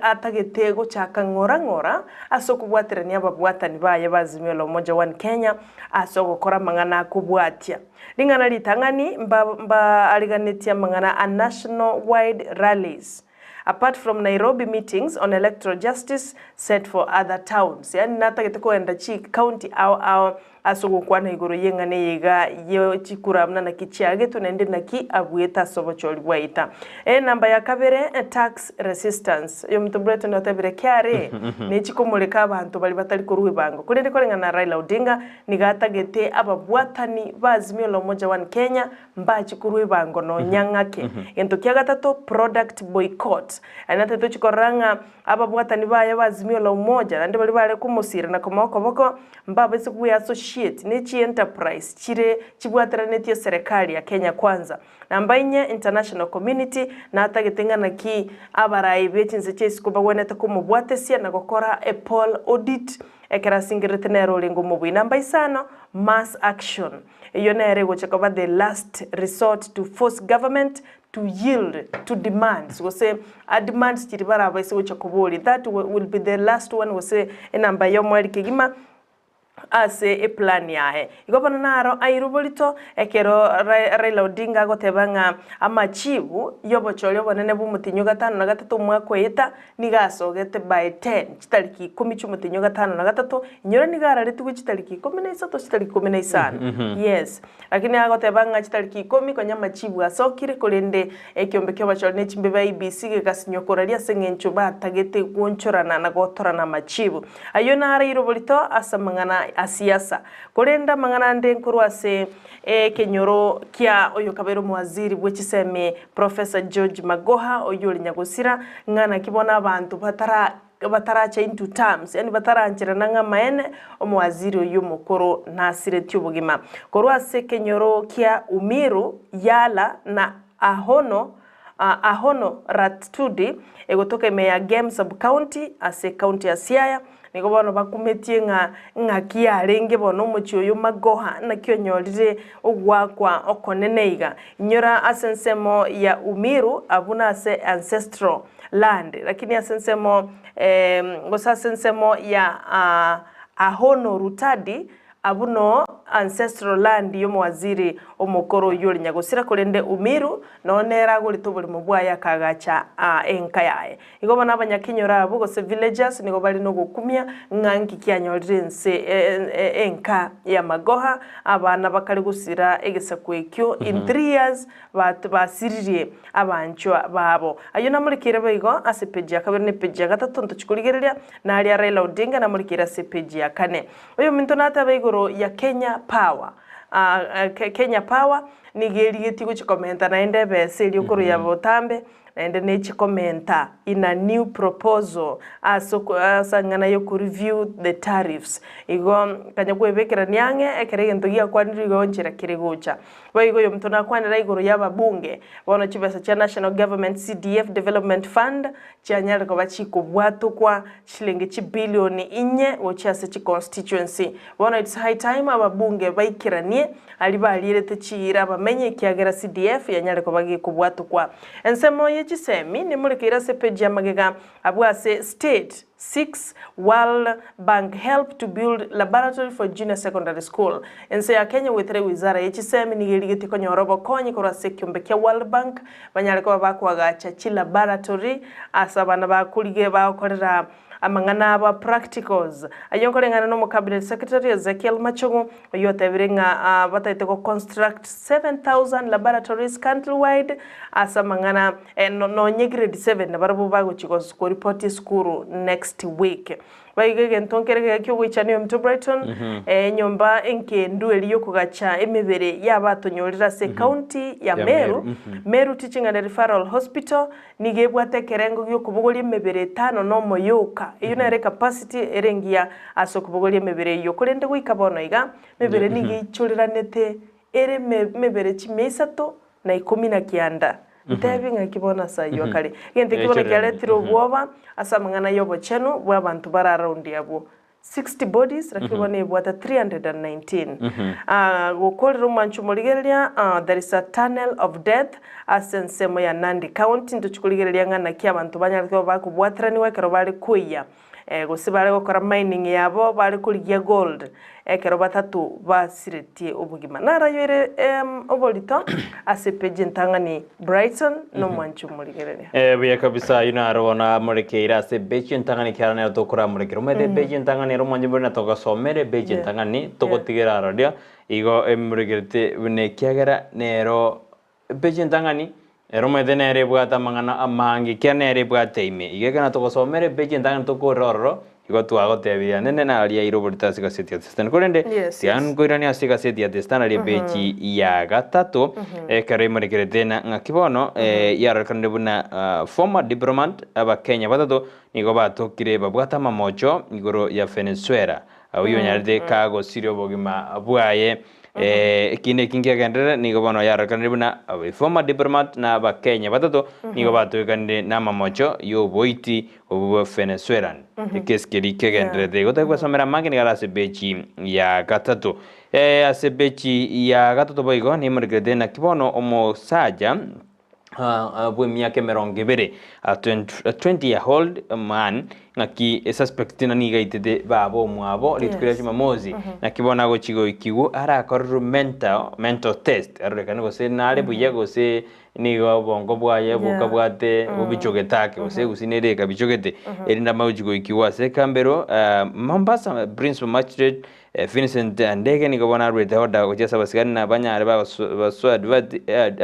atagete gochaka ng'ora ng'ora ase okobwaterania ababwatani baye ba Azimio la Umoja One Kenya ase ogokora amang'ana akobwatia. Ring'ana ritang'ani mbaariganetie amang'ana a National Wide Rallies. Apart from Nairobi meetings on electoral justice set for other towns, yaani natagete kogenda chi county ao ao. Ase ogokwana igoro y'eng'ana eye iga ye chikura buna naki chiagetwe naende naki abuete ase obochori bwaita. Enamba ya kabere, tax resistance. Oyominto Breton otebire KRA nechikomoreka abanto baria batari korwa ebango. Korende koreng'ana na Raila Odinga nigo atagete ababwatani ba Azimio la Umoja One Kenya mbache korwa ebango nonya ng'ake. Egento kia gatato, product boycott. Aye natete tochie korora ng'a Ababwatani baye b'Azimio la Umoja naende baria bare komosiira na komoa okoboko, mbabaise kweassociate ne chienterprise chire chibwateranetie eserekari ya Kenya Kwanza. Namba inye, international community natagete ng'a naki abarai be chinse chia isiko bagwenerete komobwatesia na gokora a poll audit ekero asingererete nere orenge omobui. Namba isano, mass action. Eyio nere egocha koba the last resort to force government to yield to demands gose a demands chiria barabaise gocha koboria that will be the last one gose enamba ya omweri kegima ase eplan yaye. Igo bono naro airwe borito ekero Raila Odinga agoteba ng'a amachibu y'obochori obonene bw'omotienyi o gatano na gatato omwaka oeta nigo asogete by ten chitariki ikomi chi'omotienyi o gatano na gatato, inyora nigo araretigwe chitariki ikomi na isato chitariki ikomi na isano yes. Lakini agoteba ng'a chitariki ikomi konya amachibu asokire, korende ekiombe ki'abachori ne chimbebe IEBC gegasinywa koraria ase engencho batagete gwonchorana na gotorana amachibu. Ayio naraire oborito ase amang'ana a siasa. Korende amang'ana ande nkorwa ase ekenyoro kia oyokabeire omowaziri bwe chisemi Professor George Magoha oyio ore nyagosira, ng'a naki bono abanto batara bataracha into terms, yaani batarancherana ng'a amaene omowaziri oyio omokoro nasiretie obogima. Korwa ase ekenyoro kia Umiru, Yala na Ahono, Ahono Ratudi, egotoka ime ya Gem Sub-County ase ecounty ya Siaya, nigo bono bakumetie ng'a ng'aki yarenge bono omochie oyo Magoha naki onyorire ogoakwa okonene iga. Inyora ase ensemo ya Umiru abwo nase ancestral land, lakini ase ensemo gose ase ensemo ya Ahono Rutadi abwo no ancestral land y'omowaziri omokoro oyio ore nyagosira korende Umiru noo nere agorete oboremo bwaye akaagacha enka yaye. Igo bono abanyakenyoro abwo gose villagers nigo bare nogokumia ng'a nki kianyorire ense enka ya Magoha abana bakare gosira egesaku ekio in 3 years basiririe abanchwa babo. Ayio namorekeire boigo ase epeji ya kabere na epeji ya gatato ntochi korigereria, na aria Raila Odinga namorekeire ase epeji ya kane. Oyominto natebe igoro ya Kenya Power, Kenya Power nigo erigetie gochia komenta naende ebesa eria okorwa ya botambe, naende nechi komenta in a new proposal ase ase ang'ana ya okoreview the tariffs. Igo kanya kwebekerania ang'e ekero egento giakwanirwe igo nchera kere gocha. Boigo oyominto nakwanera igoro y'ababunge, bono chibesa chia National Government CDF Development Fund chianyare koba chikobwatokwa chilingi chibilioni inye gochia ase chiconstituency. Bono it's high time ababunge baikeranie aria barierete chiira abamenye ekiagera CDF yanyare koba gekobwatokwa. Ensemo ye chisemi nemorekeire ase page ya magega abwo ase state 6 World Bank help to build laboratory for junior secondary school. Ense ya Kenya goetera ewizara ye chisemi nigo erigetie konyora obokonyi korwa ase ekiombe kia World Bank banyare koba bakoagacha chilaboratory ase abana bakorige bagokorera amang'ana abo a practicals. Ayio nkoreng'ana na omocabinet secretary Ezekiel Machogu oyio otebire ng'a batagete go construct 7000 laboratories countrywide ase amang'ana nonye grade 7 nabarabwo bagochia koripoti esukuru next week. Boigo egento nkere geke ki'ogoichania ominto Brighton, enyomba enkendu eria y'okogacha emebere y'abatonyorire ase ecounty ya Ya Meru, Meru, Meru Teaching and Referral Hospital, nigo ebwate ekerengo gi'okobogoria emebere etano na omoyoka. Eyio nere ecapacity ere engiya ase okobogoria emebere eyio. Korende goika bono iga, emebere nigo eichoreranete ere emebere chimia isato na ikomi na kianda. Ntebi ng'aki bono ase ayio akare. Egento ekio bono kiaretire obwoba ase amang'ana y'obochenu bw'abanto bare around abwo. 60 bodies lakini bono ebwate 319. Ah, gokorera omwancho omorigereria, ah, there is a tunnel of death ase ensemo ya Nandi County. Ntochi korigereria ng'a naki abanto banyarete koba bakobwateranigwa ekero bare koiya. Gose bare gokora mining yabo bare korigia gold, ekero batato basiretie obogima. Narayoire oborito ase epeji entang'ani Brighton nomwanchi omorigereria. Eh, buya kabisa ayio naro bono amorekeire ase ebeji entang'ani kiara nero tokoramorekera. Omanyete ebeji entang'ani ere omwanchi buna togasomera ebeji entang'ani togotigera aroria igo emorekerete buna ekiagera nero Epeji entang'ani, ere omanyete nere ebwate amang'ana amange ekiagera nere ebwate ime. Igo ekero natogosomera epeji entang'ani tokorera ororo, igo twagotebirie nende naria aire oborito ase egaseti ya The Standard. Korende tiga nkoiranie ase egaseti ya The Standard epeji ya gatato, ekero emorekerete na ng'aki bono yarorekanire buna former diplomat abakenya batato nigo batokire babwate amamocho igoro ya Venezuela, oyio onyarete kagosiria obogima bwaye. Ekina eki nkiagenderere, nigo bono yarorekanire buna former diplomat na abakenya batato nigo batoekanire namamocho y'oboiti obwo bwa Venezuelan. Ekesi keria kegendererete igo tari gwesomera amange nigo are ase peji ya gatato. Ase peji ya gatato boigo nimorekerete naki bono omosacha bw'emiaka emerongo ebere, a 20 year old man, ng'aki esuspect na nigo aitete baba omwabo rituko ria Jumamosi, naki bono agochia goikigwa arakorerwe mental mental test arorekane gose nare buya gose nigo obongo bwaye bokabwate bobichogete ake gose egusii nere ekabichogete, erinde amanye gochia goikigwa ase ekambero Mombasa Principal Magistrate Vincent Ndege nigo bono aruete order gochia ase abasigari na banyare basoe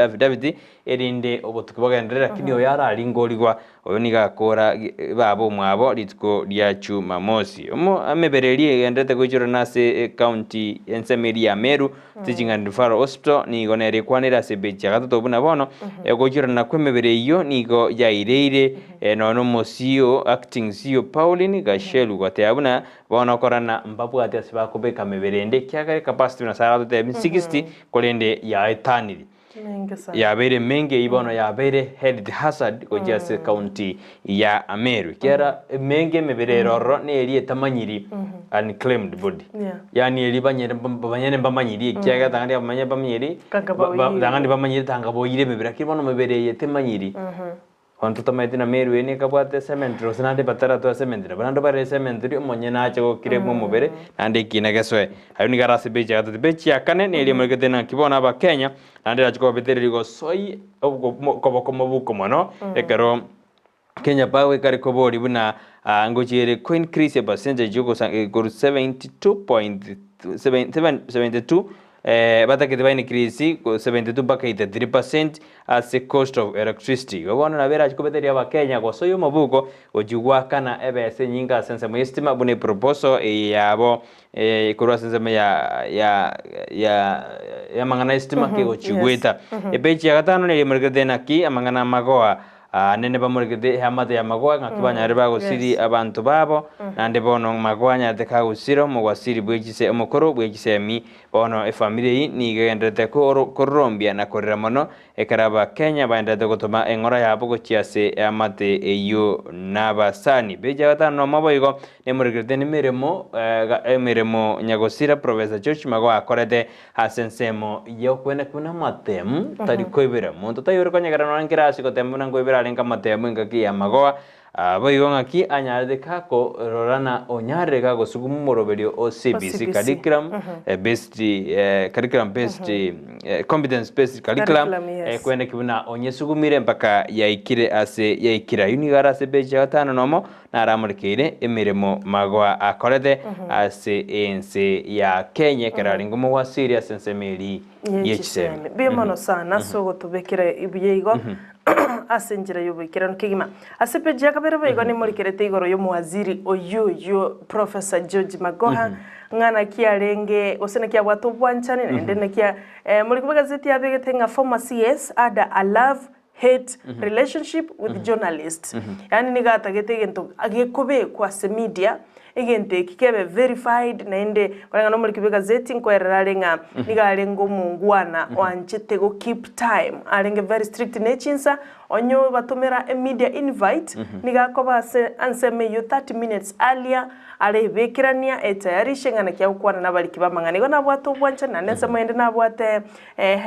affidavit erinde obotuki bogenderere lakini oyo araringorigwa oyo nigo akora baba omwabo rituko ria Jumamosi. Omo emebere eria egendererete goichorana ase ecounty ensemo eria ya Meru Teaching and Referral Hospital nigo nere ekwanire ase ebechi ya gatato buna bono ogoichorana kw'emebere eyio nigo yaireire nonya na omo CEO acting CEO Pauline Gachelu goteba buna Bono korana mbabwate ase bakobeka mebere ende, ekiagera ecapacity buna Sarah atotebia 60, korende yaetaniri. Menge sana. Yabeire emenge eyio bono yabeire health hazard gochia ase county ya Meru. Ekiagera emenge emebere ere ororo neri etamanyiri unclaimed body. Yeah. Yaani eri banyene banyene mbamanyiri ekiagera tang'ani abamanye bamanyiri Tanga ba- ba- boyire. tang'ani bamanyiri tanga boyire emebere lakini bono emebere eye temanyiri. Bono totamanyeti na Meru eye nekabwate cemetery gose naende bataratoa cemetery, nabo naende bare cemetery omonyene ache gokira bwa omobere naende ekina gesoe. Ayio nigo are ase page ya gatato. Page ya kane neria emorekete naki bono abakenya naende erache kobabetereria gosoi okoboko mobuko mono ekero Kenya Power ekare koboria buna ngochia ere ko increase epercentage yogosa korwa 72.72 batagete ba increase 72 mpaka 83% ase cost of electricity. Igo bono nabo erache kobetereria abakenya gosoyia omobuko gochia goakana ebesa enyinge ase ensemo y'esitima buna eproposal eye yabo korwa ase ensemo ya ya ya y'amang'ana y'esitima kegochia goeta. Epeji ya gatano nigo emorekete naki amang'ana amagoa Aa, nende bamorekete eamate y'amagoa, ng'aki banyare bagosiri abanto babo, naende bono magoa anyarete kagosira omogwasiri bwe chise omokoro bwe chisemi. Bono efamiri eyio nigo egendererete kororombia na korera mono, ekero Abakenya baendererete gotoma eng'ora yabo gochia ase eamate eyio nabasani. Peji ya gatano nomo boigo nemorekerete nemeremo emeremo nyagosira Professor George Magoha akorete Ase ensemo y'okwene buna amatemu tari koibera. Monto taiyo ore konyegera nonya nkere ase gotema buna nkoibera arenge amatemu engaki y'amagoa. Boigo ng'aki anyarete gakorora na onyarire gagosuguma omoroberio o CBC, Curriculum Based Curriculum Based Competence Based Curriculum, kwene ki buna onyesugumire mpaka yaikire ase yaikire. Ayio nigo are ase page ya gatano nomo. Naramorekeire emeremo magoa akorete ase ense ya Kenya ekero arenge omogwasiri ase ensemo eria ye chisemi. Mbuya mono sana ase ogotobekera buya igo ase enchera y'oboikeranu kegima. Ase page ya kabere boigo nimorikerete igoro y'omowaziri oyio oyio Professor George Magoha ng'a naki arenge gose naki abwate obwanchani naende naki morikwa bw'egazeti yabegete ng'a former CS had a love hate relationship with journalists yaani nigo atagete egento gekobekwa ase media egento eki kebe verified naende koreng'ana omoriki bw'egazeti nkoerera are ng'a nigo arenge omongwana oanchete go keep time arenge very strict ne chinsa onye obatomera emedia invite nigo akoba ase ensemo eyio 30 minutes earlier. Arebekerania etayarishe ng'a naki agokwana nabariki b'amang'ana. Igo nabwate obwanchani naende ensemo ende nabwate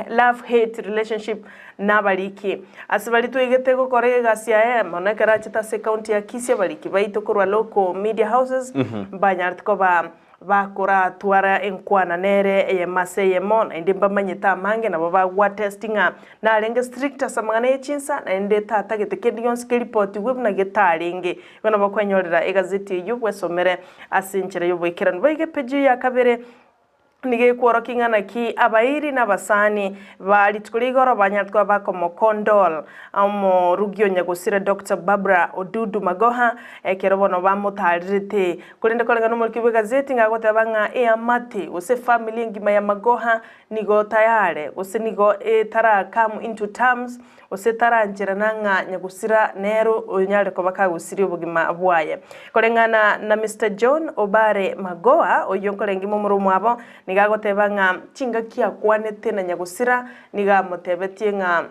love hate relationship nabariki. Ase baria twaigete gokora egasi yaye mono ekero achete ase ecounty ya Kisii abariki baito korwa local media houses mbanyarete koba bakoratwara enkwana nere eyemo ase eyemo naende mbamanyete amange nabo bagwatesti ng'a narenge strict ase amang'ana ye chinsa naende tatagete kende gionsi keripotigwe buna getarenge. Igo nabo okwenyorera egazeti eyio bwesomere ase enchera y'oboikeranu. Boigo epeji ya kabere nigo ekworokia ng'a naki abairi na abasani ba rituko ria igoro banyarete koba bakomokondol omorugi o nyagosira Doctor Barbara Odudu Magoha ekero bono bamotaarerete. Korende koreng'ana nomoriki bw'egazeti nigo agoteba ng'a eamate gose efamiri engima ya Magoha nigo tayare gose nigo etara come into terms gose tarancherana ng'a nyagusira nere onyare koba kagusirie obogima bwaye. Koreng'ana na Mister John Obare Magoha, oyio nkorenge momura omwabo, nigo agoteba ng'a chingaki akwanete na nyagusira nigo amotebetie ng'a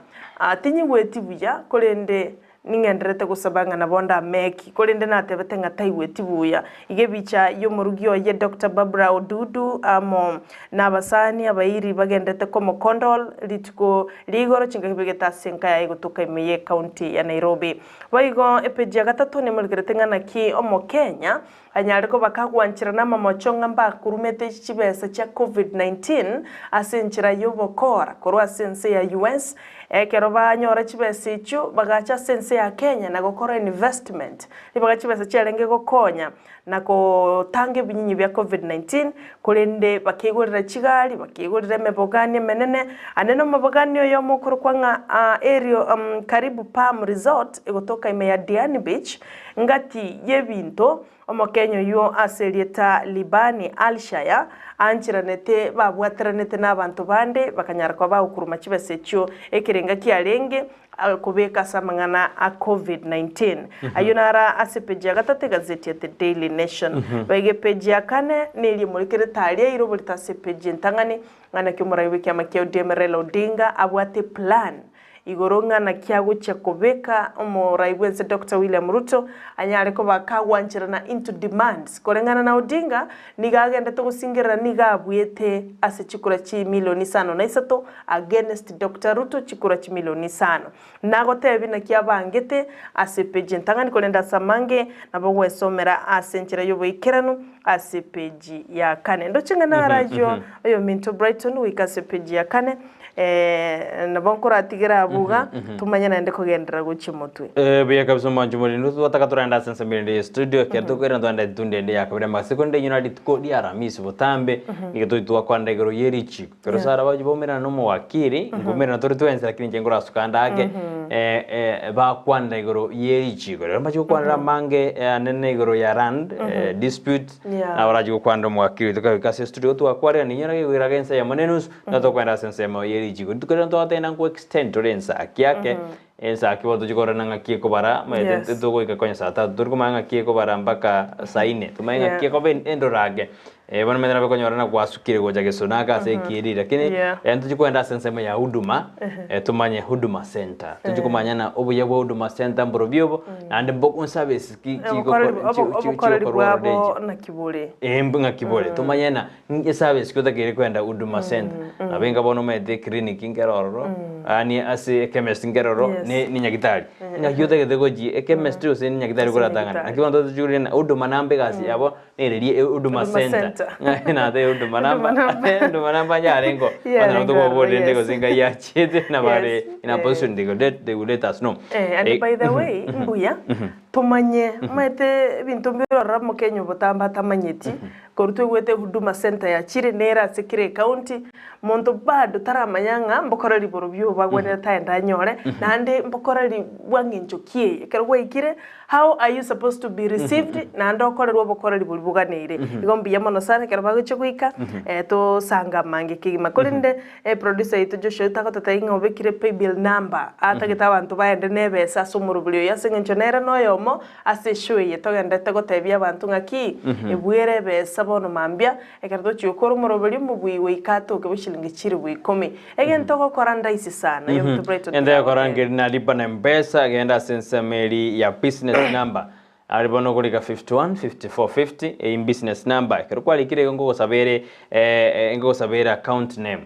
tinyigweti buya korende ning'endererete gosaba ng'a nabo ndameki, korende natebete ng'a taigweti buya. Iga ebicha y'omorugi oye Doctor Barbara Odudu amo nabasani abairi bagendete komokondol rituko rigoro chingaki begete ase enka yaye gotoka ime ye county ya Nairobi. Boigo epeji ya gatato nemorekerete ng'a naki omokenya anyare koba kagwancherana amamocho ng'a mbakurumete chibesa chia Covid-19 ase enchera y'obokora korwa ase ense ya US ekero banyora chibesa echio bagacha ase ense ya Kenya na gokora investment ribaga chibesa chiarenge gokonya na gotanga ebinyinyi bia Covid-19, korende bakeigorera chigari, bakeigorera emebogani emenene, ande nomobogani oyomo okorokwa ng'a Aerial Karibu Palm Resort egotoka ime ya Diani Beach, ngati y'ebinto Omokenya oyio ase erieta Libani Alshaya aancheranete babwateranete nabanto bande bakanyara koba bagokuruma chibesa echio ekerenga kiarenge Kobeka ase amang'ana a Covid-19. Ayio naro ase epeji ya gatato egazeti ya The Daily Nation. Boigo epeji ya kane neria emorekerete aria eiroborete ase epeji entang'ani ng'a naki omorai bw'ekiama kia ODM Raila Odinga abwate eplan igoro ng'a naki agochia kobeka omorai bwense Doctor William Ruto anyare koba kagwancherana into demands. Koreng'ana na Odinga nigo agendete gosingerera nigo abuete ase chikura chimilioni isano na isato against Doctor Ruto chikura chimilioni isano. Nagotebi naki abangete ase epeji entang'ani korende ase amange nabo gwesomera ase enchera y'oboikeranu ase epeji ya kane. Ndoche ng'a naro ayio oyominto Brighton goika ase epeji ya kane nabo nkoratigere abwo iga tomanye naende kogenderera gochia motwe. Buya kabisa omwancho morende twataka torende ase ensemo erinde ye studio ekero tokoirana togende etundo ende ya kabere amagasi korende inyora rituko ria aramisi botambe nigo tochi twakwanera igoro ye richiko. Ekero Sara bachia baumerana na omowakiri, nkoumerana tore twensi lakini inche nkorasuka ande ake, bakwanera igoro ye richiko. Rero mbachie gokwanera amange anene igoro ya land dispute, Yeah. nabo barachie gokwanera omowakiri oito kagika ase estudio twakwarera ninyora gekoira age ense eyemo na enusu, nabo tokoenda ase ensemo ye richiko. Rituko riria twatagete nko extend tore ensaki ake, ensaki bono tochie korora ng'aki ekobara, omanyete togoika konya saa tatu, tori komanya ng'aki ekobara mpaka saa ine, tomanye ng'aki ekoba endoro ake. Bono omanyete nabo okonyora ng'a gwasukire gocha gesona ake ase ekiiri, lakini tochie kogenda ase ensemo ya huduma, tomanye huduma center, tochie komanya ng'a obuya bwa huduma center mborobio obo, naende mboku service ki Obokoreri chigokorwa bwabo ororo echi. naki bore? Ng'aki bore, tomanye ng'a eservice ki otakeire kogenda huduma center, nabo enga bono omanyete eclinic nkere ororo, yaani ase echemist nkere ororo, ne nyagitari. Ng'aki otagete gochia echemist gose ne nyagitari Gose koratang'ana. nyagitari. Naki bono tochia ng'a huduma number egasi yabo nereria huduma Huduma center. center. Natebire huduma Huduma number, number. huduma number yarengeo. Bono nabo Yarenge ororo, tokoboria rende yes. gose ngai yachiete nabo are Yes, in a position they could they will let us know. And by the way, mbuya tomanye, omanyete ebinto mbire ororo omokenya obotambe atamanyeti, korwa toigwete Huduma Center yachire nere ase kera ecounty, monto bado taramanya ng'a mbokoreri borobio obo agwenerete aende anyore, naende mbokoreri bwa ng'encho ki eye. Ekero gwaikire, how are you supposed to be received, naende okorerwe obokoreri boria boganeire. Igo mbuya mono sana ekero bagochia goika, tosange amange kegima. Korende producer oito Joshua tagototebia ng'a obekire paybill number, atagete abanto baende na ebesa ase omorobori oyo ase eng'encho nere noyomo ase eshow eye togenderete gotebia abanto ng'aki, ebwere ebesa bono mambia, ekero tochia gokora omorobori omobui goika atoke bwe chilingi chilifu ikomi. Egento ogokora ndaisi sana, oyominto Brighton Ende taragotebi. gokora ngeri nalipa na mpesa, genda ase ensemo eria ya business number. Aria bono okorika 51 54 50 eyi business number ekero kwarikire igo nkogosaba ere nkogosaba ere account name.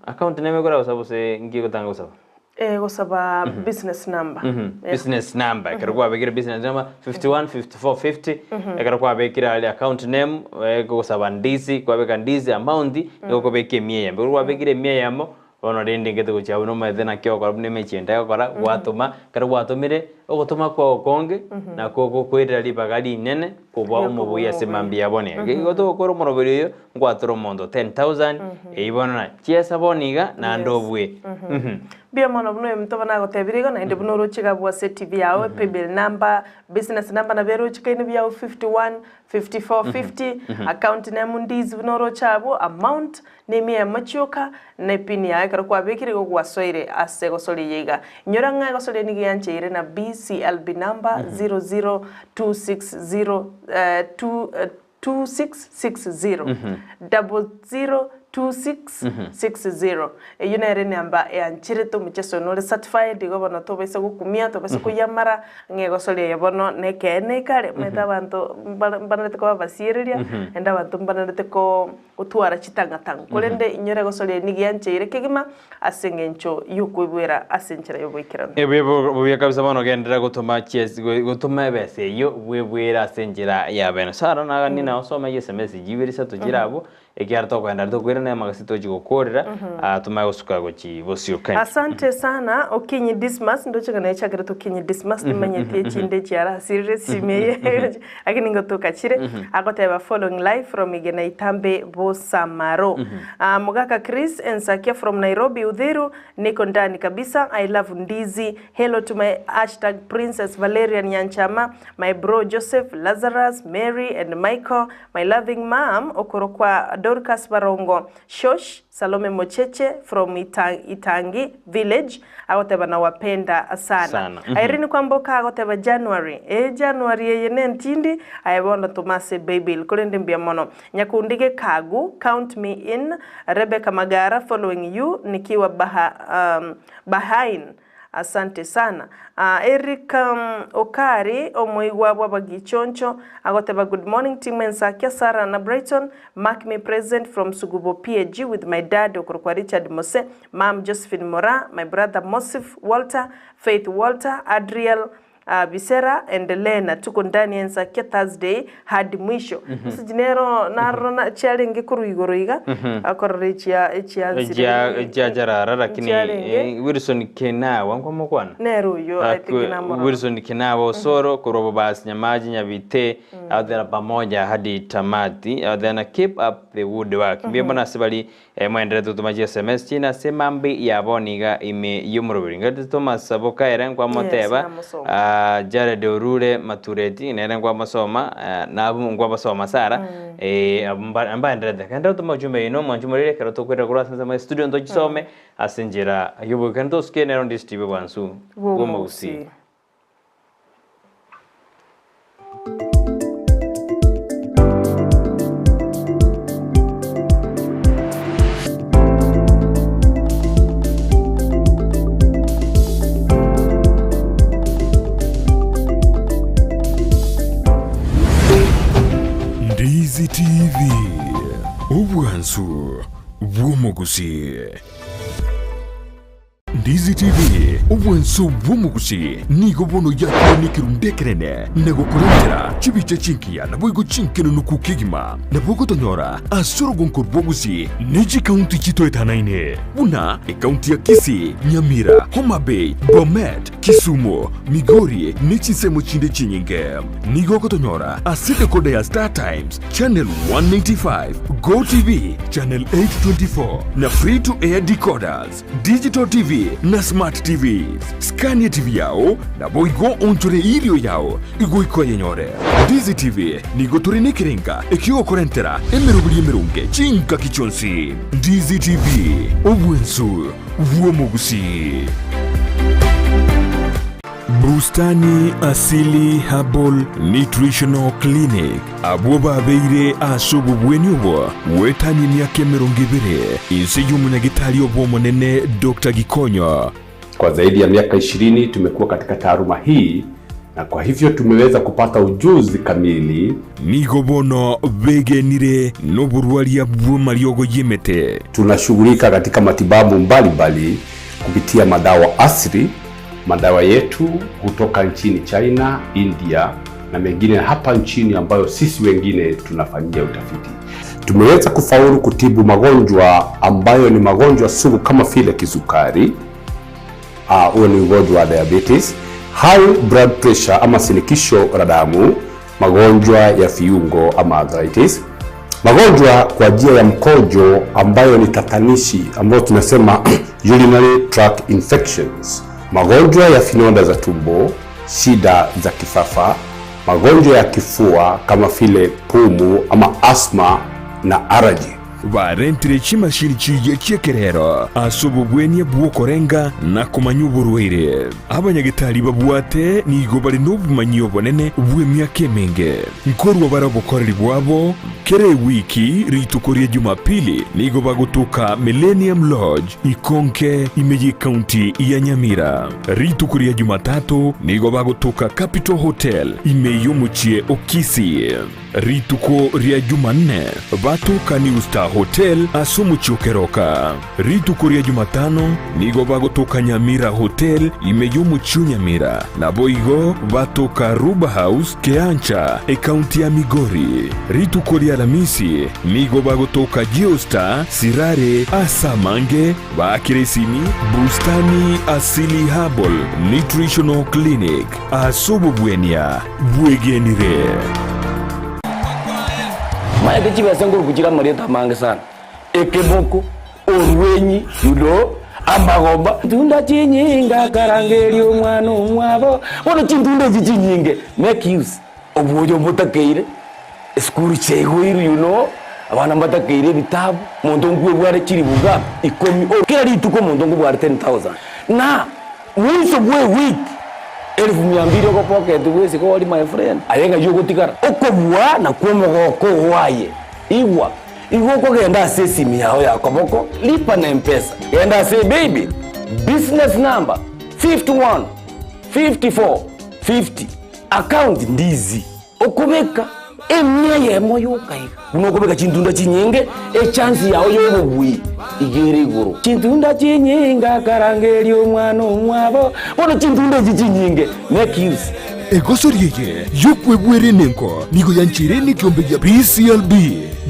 Account name ekoragosaba gose nki egotanga gosaba? Egosaba business number. Business number ekero kwabekire business number 51 54 50 ekero kwabekire aria account name ekogosaba ndizi kwabeka ndizi amount nigo okobeka emia eyemo ekero kwabekire emia eyemo Bono rende ngete gochia abwo nomanyete naki ogokora buna emechie ende egokora, gwatoma, ekero gwatomire, ogotoma kwao okonge nakwo gokoirera ribaga rinene kobua omobui ase mambia bono iga. Igo togokora omoroberi oyo, ngwatore omonto 10,000, eyio bono na chiesa bono iga naende obue. Mbuya mono buna oyominto bono agotebire igo, naende buna oroche iga abwo ase etibi yao, paybill number, business number nabo erochekaine buya abwo 51 54 50, account name ndizi buna oroche abwo, amount, Nemiemo chioka, na epini yaye ekero kwabekire igo gwasoire ase egosori eye iga. Inyora ng'a egosori eye nigo eancheire na BCLB number 00260 2660 002660. Eyio nere enamba eancherete omocheso oyo nore certified igo bono tobaisa gokumia tobaisa koyamara ng'a egosori eye bono nekeene ekare. Omanyete abanto mbanarete koba abasiereria naende abanto mbanarete ko. Gotwara chitang'atang'u, korende inyore gosoria nigo yancheire kegima ase engencho y'okoigwera ase enchera y'oboikeranu. Ebuya buya kabisa bono genderera gotoma chies gotoma ebesa eyio bwebwere ase enchera ya bene. Sara naganie naye osome chiSMS chibere isato chire abwo ekiagera tokoenda aria tokoirana amagasi tochi gokorera tomanye gosuka gochi bosio. Thank you. Asante sana Okinyi Dismas, ndoche ng'a naye chiakerete Okinyi Dismas timanyeti echinde chiarasirire esimi eye Lakini ngotoka chire agoteba following live from Igena Itambe Bosamaro. Ah, Mugaka Chris Ensakia from Nairobi Uthiru niko ndani kabisa I love ndizi hello to my hashtag Princess Valeria Nyanchama my bro Joseph Lazarus Mary and Michael my loving mom okorokwa Dorcas Barongo Shosh Salome Mocheche from Itangi village agoteba nawapenda sana. Sana. Irene Kwamboka agoteba January ee January eye nentindi aye bono toma ase bible korende mbuya mono. Nyakundi Gekagu count me in Rebecca Magara following you nikiwa baha Bahain Asante sana. Eric Okari omoigwa bw'abagichoncho agoteba good morning team Ensakia, Sarah na Brighton, mark me present from Sugubo PAG with my dad okorokwa Richard Mose, mum Josephine Moraa, my brother Mosif Walter, Faith Walter, Adriel Bisera and Lena tuko ndani ya Ensakia Thursday hadi mwisho. Message nero narora na chiarenge korwa igoro iga akorora echia echiansire Echiacharara lakini nchiarenge Wilson Kenawa nkwamokwana nere oyo I think namorora. Wilson Kenawa Osoro korwa Bobasi Nyamaji Nyabite agoteera pamoja hadi tamati agoteera keep up the good work mbuya mono ase bari Mwenderete gotoma chi sms chinde ase mambi ya bono iga ime y'omoroberi. Ngati Thomas Saboka ere nkwamoteba, Yes, namosoma. ah, Jared Orure Matureti nere nkwamosoma, ah, nabwo nkwabasoma Sara, eh, abwo mba- mbaenderete. Kende gotoma ujumbe oino mwanche morire ekero tokoirera korwa ase ensemo ya studio ntochisome ase enchera y'oboikani tosuke nero ndi Steve Bwansu bw'omogusii. Bw'omogusii. Ndizi TV, obwansu bw'omogusii. Ndizi TV, obwanso bw'omogusi, nigo bono yakire nekerundu ekenene na gokorentera chibicha chingiya naboigo chinkenenuku kegima. Nabo ogotonyora ase orogonko rw'obogusi ne chikaunti chitoetanaine buna ekaunti ya Kisii, Nyamira, Homa Bay, Bomet, Kisumu, Migori ne chinsemo chinde chinyinge. Nigo ogotonyora ase decoder ya Star Times, Channel 195, Go TV, Channel 824 na Free to Air decoders. Digital TV na Smart TVs. Skania TV yao naboigo onchore irio yao igoika oyenyore. Dizi TV nigo tore nekerenga ekiogokorentera emeroberi emeronge chingaki chionsi. Dizi TV, obwensu bw'omogusii. Bustani Asili Herbal Nutritional Clinic, abwo babeire ase obobweni obo goetania emiaka emerongo ebere inse y'omonyagitari obo omonene Doctor Gikonyo. Kwa zaidi ya miaka ishirini tumekuwa katika taaluma hii Na kwa hivyo tumeweza kupata ujuzi kamili. Nigo bono begenire noborwaria bw'amariogo y'emete. Tunashughulika katika matibabu mbalimbali kupitia madawa asili. Madawa yetu hutoka nchini China, India na mengine hapa nchini ambayo sisi wengine tunafanyia utafiti. Tumeweza kufaulu kutibu magonjwa ambayo ni magonjwa sugu kama vile kisukari, huo ni ugonjwa wa diabetes, high blood pressure ama shinikizo la damu, magonjwa ya viungo ama arthritis, magonjwa kwa njia ya mkojo ambayo ni tatanishi ambayo tunasema urinary tract infections, magonjwa ya vidonda za tumbo, shida za kifafa, magonjwa ya kifua kama vile pumu ama asthma na allergy. Barentire chimashini chiria chi'ekerero ase obobwenia bw'okorenga na komanya oborwaire. Abanyagetari babwate nigo bare nobomanyi obonene bw'emiaka emenge. Nkorwa bare obokoreri bwabo kera ewiki rituko ria Jumapili nigo bagotoka Millennium Lodge Ikonke ime y'ecounty ya Nyamira. Rituko ria Jumatatu nigo bagotoka Capital Hotel ime y'omochie o Kisii. Rituko ria Jumanne batoka New Star Hotel ase omochie o Keroka. Rituko ria Jumatano nigo bagotoka Nyamira Hotel ime y'omochie o Nyamira. Naboigo batoka Ruba House Keancha ecounty ya Migori. Rituko ria Alamisi nigo bagotoka Geostar Sirare ase amange baakire esimi Bustani Asili Herbal Nutritional Clinic ase obobwenia bwegenire. Maete chibesa nkorukuchira amarieta amange sana, ekeboko, orwenyi, you know, amagomba, ntunda chinyinga karangeria omwana omwabo, bono chintunda echi chinyinge, make use, obwoyo mbotakeire, esukuru chiaigoirwe you know, abana mbatakeire ebitabu, omonto nkwebware chiribu ngapi? Ikomi, kera rituko omonto nkobware 10,000, na mwisho bwa ewiki, Elfu mia mbili ogopocket bwesike ori my friend, aye ng'ai ogotigara? Okobua nakwo omogoko oo aye. Igwa, igo okogenda ase esimi yao ya koboko, lipa na mpesa, genda ase baby, business number 51 54 50, account ndizi. Okobeka emia eyemo yoka iga, buna okobeka chintunda chinyinge, echance yao y'obobui iga ere igoro. Chintunda chinyinge akarangeria omwana omwabo, bono chintunda echi chinyinge, make use. Egosori eye y'okwebwera enengo nigo yancheire nekiombe gia PCLB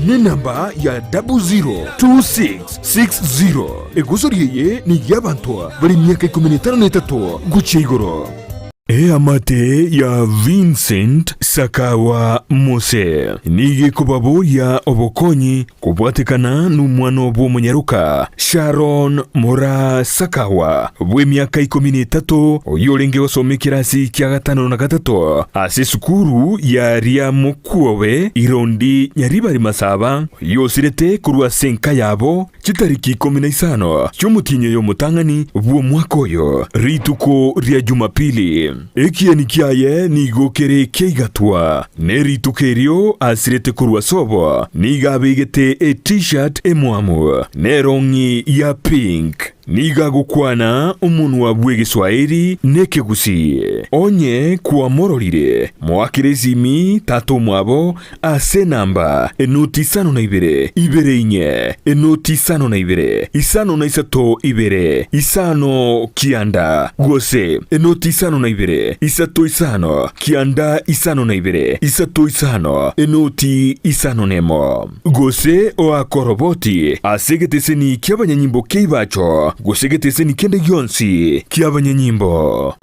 nenamba ya 002660. Egosori eye ney'abanto bare emiaka ikomi na etano na etato gochia igoro. Eamate ya Vincent Sakawa Mose nigo ekobaboria obokonyi kobwatekana nomwana obo omonyaroka Sharon Moraa Sakawa bw'emiaka ikomi na etato oyio orenge gosoma ekerasi kia gatano na gatato ase esukuru ya Riamokwobe Irondi Nyaribari Masaba oyio osirete korwa ase enka yabo Chitariki ikomi na isano chi'omotienyi oyo omotang'ani bw'omwaka oyo, rituko ria Jumapili. Ekieni kiaye nigo kere ekiaigatwa, ne rituko erio asirete korwa sobo, nigo abegete e-t-shirt emwamu, na erong'i ya pink. Nigo agokwana omonwa bw'Egeswaeri na Ekegusii. Onye kwamororire, moakere esimi tata omwabo Ase enamba, enoti isano na ibere, ibere inye, enoti isano na ibere, isano na isato ibere, isano kianda, gose enoti isano na ibere, isato isano, kianda isano na ibere, isato isano, enoti isano nemo. Gose oakoroboti ase egeteseni ki'abanyanyimbo ki'eibacho, gose egeteseni kende gionsi ki'abanyanyimbo.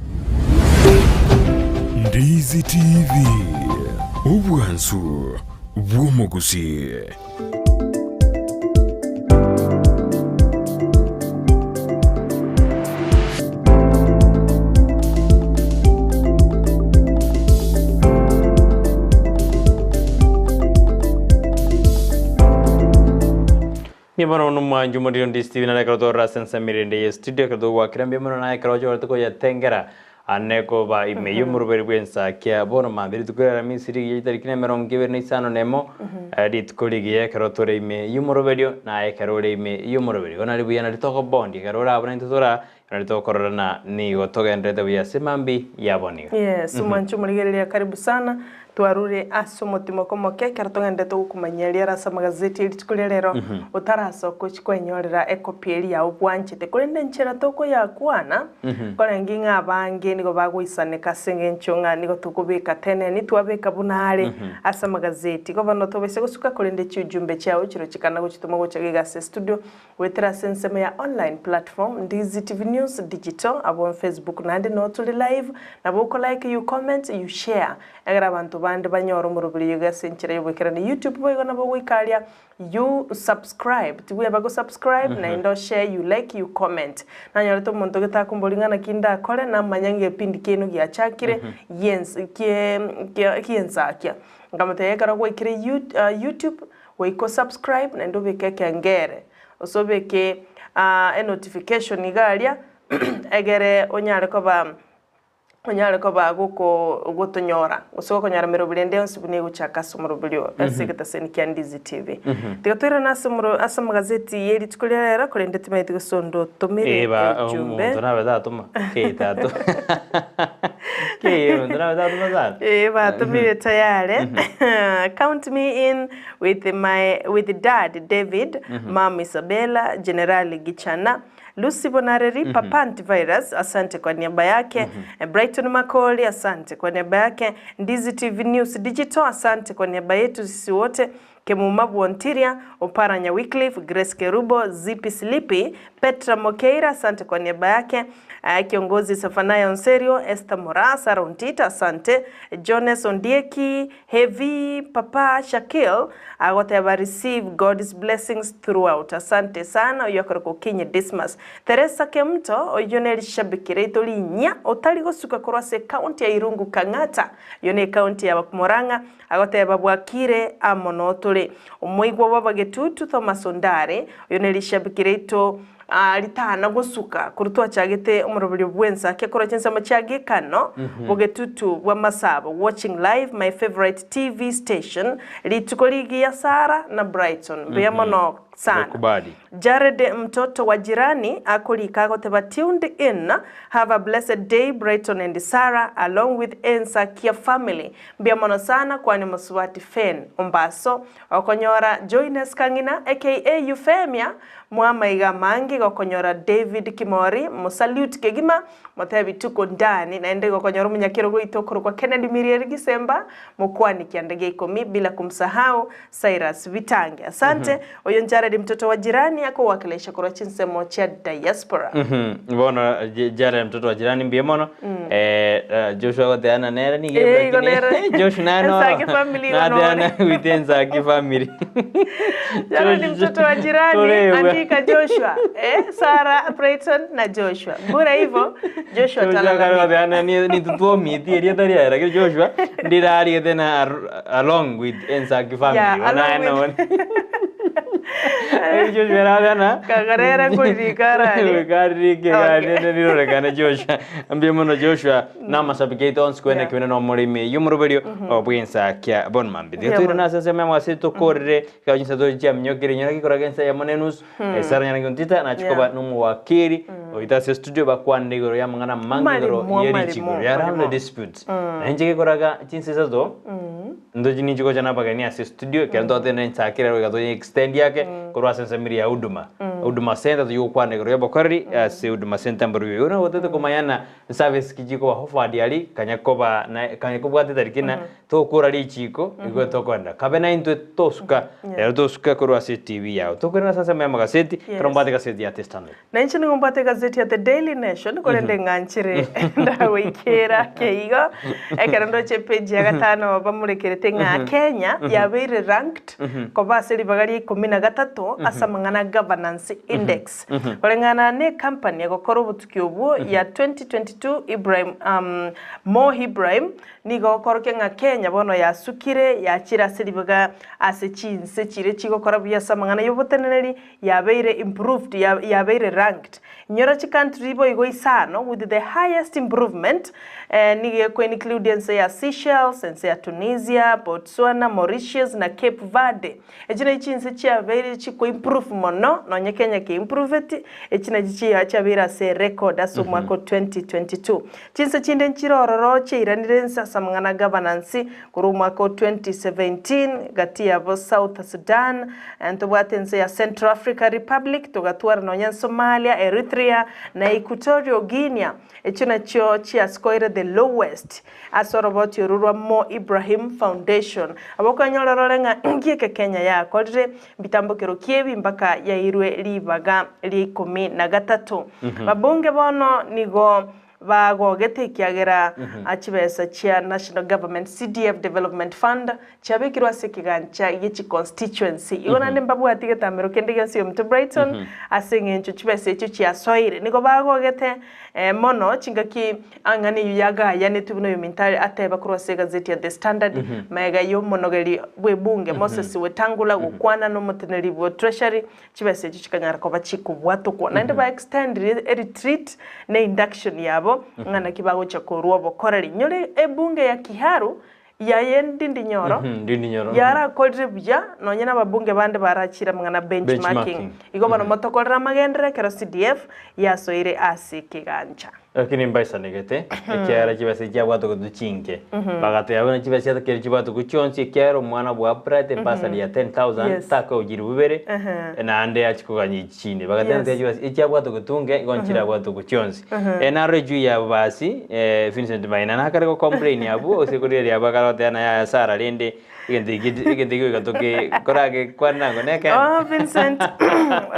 Ndizi TV, obwansu bw'omogusii. Mbuya mono nomwanchi omoriri onde Steven are ekero torora ase ensemo erende ye studio ekero togwakera mbuya mono naye ekero ochorete koyetengera ane koba ime y'omoroberi bw'ensakia bono mambia rituko ria Aramisi rigiya chitariki na emerongo ebere na isano na emo rituko rigiya ekero tore ime y'omoroberio naye ekero ore ime y'omoroberio igo nari buya nari tokobondia ekero orabuna intwe tora. Nari tokorora na nigo togenderete buya ase mambi ya boniga. Yes, omwanche omorigereria karibu sana, twarure ase omotimoko omoke ekero togenderete gokomanyia riare ase amagazeti erituko ria rero, otarasoka ochie kwenyorera ekopi eria yao bwanchete. Korende enchera tokoyakwana, nkorenge ng'a abange nigo bagoisaneka ase eng'encho ng'a nigo tokobeka teneni, twabeka buna are ase amagazeti. Igo bono tobaisa gosuka korende chiujumbe chiao chirochekana gochitoma gocha iga ase estudio, Goetera ase ensemo ya online platform, Ndizi TV News Digital, abwo Facebook naende noo tore live, nabo oko like, you comment, you share, egere abanto bande banyore omoroberi oyo iga ase enchera y'oboikeranu. YouTube boigo nabo ogoika aria you subscribe, tibweba go subscribe naende o share, you like, you comment. Nanyorete omonto gete akombori ng'a naki ndakore, namanya ng'a egepindi kiaino giachakire, giens kie giensakia. Nkamotebia ekero gwaikire you YouTube, Goika o subscribe naende obeke ekengere gose obeke enotification iga aria egere onyare koba onyare koba goko gotonyora gose gokonyora emeroberi ende yonsi buna egochaka ase omoroberi oo ase egetaseni kia Ndizi TV. Tiga toirane ase omoro ase amagazeti ye rituko ria rero korende timanyeti gose onde otomire Eba ejumbe. omonto nabe tatoma kei tato kei omonto nabe tatoma sana. Eh, batomire tayari. Count me in with my with dad David, mom Isabella, Generali Gichana, Lucy Bonareri, Papa Antivirus, asante kwa niaba yake, Brighton Makoli, asante kwa niaba yake, Ndizi TV News Digital, asante kwa niaba yetu sisi wote, Kemuma Bwontiria, Oparanya Wycliffe, Grace Kerubo, Zippy Sleepy, Petra Mokeira, asante kwa niaba yake, Kiongozi Zephaniah Onserio, Esther Moraa, Sarah Ontita, asante, Jones Ondieki, Heavy, Papa Shakil, agoteba receive God's blessings throughout, asante sana, oyio akorokwa Okinyi Dismas. Teresa Kemunto, oyio nerishabiki riaito rinyia, otari gosuka korwa ase ecounty ya Irungu Kang'ata, eyio ne ecounty ya Murang'a, Agoteba bwakire amo notore. Omoigwa bw'abagetutu Thomas Ondare, oyo nerishabiki riaito ritana gosuka korwa twachagete omoroberio bw'ensake korwa chinsemo chia Gekano, bogetutu bw'amasabo watching live my favourite TV station rituko rigiya Sarah na Brighton mbuya mono sana. Nimekubali. Jared mtoto wa jirani akorika agoteba tuned in have a blessed day Brighton and Sarah along with Ensakia family Mbuya mono sana kwani mosubati Fen Ombaso okonyora Joynes Kang'ina aka Euphemia mwamaiga amange gokonyora David Kimori mosalute kegima motebi tuko ndani naende gokonyora omonyakerogo oito okorokwa Kennedy Mirieri Gisemba mokwani kianda gia ikomi bila kumsahau Cyrus Bitange asante oyo Jared mtoto wa jirani akowakilisha korwa chinsemo chia diaspora. Bono Jared mtoto wa jirani mbuya mono Joshua agoteana nere nigo Eh, igo lakini nere. Joshua naye noro Ensaki family igo nore. nateana gwita ensaki family Jared mtoto wa jirani Torewa. andika Joshua eh, Sarah Brighton na Joshua bure hivyo Joshua Joshua atalalamika. akagoteana nitutwomitie erieta riaye lakini Joshua ndirariete na along with Ensaki family Yeah, Bono along aye with- none. Joshua erabeana Kagarera nkoririka arari. Goikarire Okay. rirorekane Joshua mbuya mono Joshua namashabiki aito onsi kwene Yeah. kibe nomoremi eywo omoroberio obwensakia bono mambia Mbuya toire mono. nase ensemo ya mwase tokorere ekero chinsa tore chiaminyokire nyora gikoraga ensa eyemo na enusu Sarah Nyarangi Ontita nachia Yeah. koba nomowakiri oito ase estudio bakwanire igoro y'amang'ana amange igoro Marimo, ye marimo, richiko ria marimo. land disputes. Na inche gekoraga chinsa isato ndochi ninche gocha nabageni ase estudio ekero ntotende nchakire goika toye extend yake korwa ase ensemo eria ya Huduma. Huduma Center toyia gokwana igoro y'obokoreri ase Huduma Center mborobio. Igo nabo otagete komanya ng'a service ki chikoba offered aria kanya koba na kanya kobwate tariki na togokora richiko igo tokoenda. Kabe naintwe tosuka ero tosuka korwa ase etv yao. Tokoirana ase ensemo y'amagaseti ekero mbwate egaseti ya The Standard. Na inche nigo mbwate egazeti ya The Daily Nation, korende ng'anchire ndagoikera ake igo, ekero ndoche epage ya gatano bamorekerete ng'a Kenya yabeire ranked koba ase ribaga ria ikomi na gatato ase amang'ana a Governance Index. Koreng'ana ne ecompany egokora obotuki obwo ya 2022 Ibrahim Mo Ibrahim nigo gokorokia ng'a Kenya bono yasukire yachire ase ribaga ase chinse chiria chigokora buya ase amang'ana y'oboteneneri yabeire improved, yabeire ranked. Inyora chicountry boigo isano with the highest improvement, nigo eko include ense ya Seychelles, ense ya Tunisia, Botswana, Mauritius na Cape Verde. Echi nachi chinse chiabeire chiko improve mono nonye. Kenya keimproveti, echi nachi chiya chiabeire ase erecord ase omwaka o 2022. Chinse chinde nchire ororo chiairanire inse ase amang'ana a governance korwa omwaka o 2017 gati yabo South Sudan, ntobwate ense ya Central Africa Republic, togatwara nonya Somalia, Eritrea na Equatorial Guinea. Echio nachio chiasikoire the lowest ase oroboti orwo rwa Mo Ibrahim Foundation. Aba okonyora orore ng'a inki eke Kenya yakorire, mbitambokero ki ebi mpaka yairwe ribaga ria ikomi na gatato. Babunge bono nigo bagogete ekiagera chibesa chia National Government CDF Development Fund chiabekirwe ase ekegancha gie chiconstituency. Igo naende mbabwati getamero kende gionsi omonto Brighton ase eng'encho chibesa echio chiasoire. Nigo bagogete mono chingaki ang'ana eyio yagayanetwe buna oyominto ateba korwa ase egazeti ya The Standard magega y'omonogeri bw'ebunge Moses Wetangula gokwana n'omoteneneri bwa Treasury chibesa echio chikanyara koba chikobwatokwa. Naende ba extendire eretreat na induction yabo ng'a naki bagocha korwa obokoreri. Nyore ebunge ya Kiharu Yaye ndindi nyoro, Ndindi nyoro. yarakorire buya, nonye nababunge bande barachire amang'ana benchmarking. Benchmarking. Igo bono motokorere amagenderero ekero CDF yasoire ase ekegancha. Lakini mbaisanegete, ekiagera chibesa echi chiabwate gotu chinke. Bagateba buna chibesa chiatakeri chibwate gotu chionsi, ekiagera omwana bwa Bright ebasari ya 10,000 Yes. takoujiri bubere, naende achie koganya echi chinde. Bagateba Yes. tiga chibesa echiabwate gotu nke, igo nchirabwate gotu chionsi. Naro ejuu yabo basi, Vincent Maina nakare go complain abwo, gose korigereria abwo akare goteba naye aye Sarah rende egento eki egento eki goika toke korage kwana ng'o nekeene. Oh, Vincent,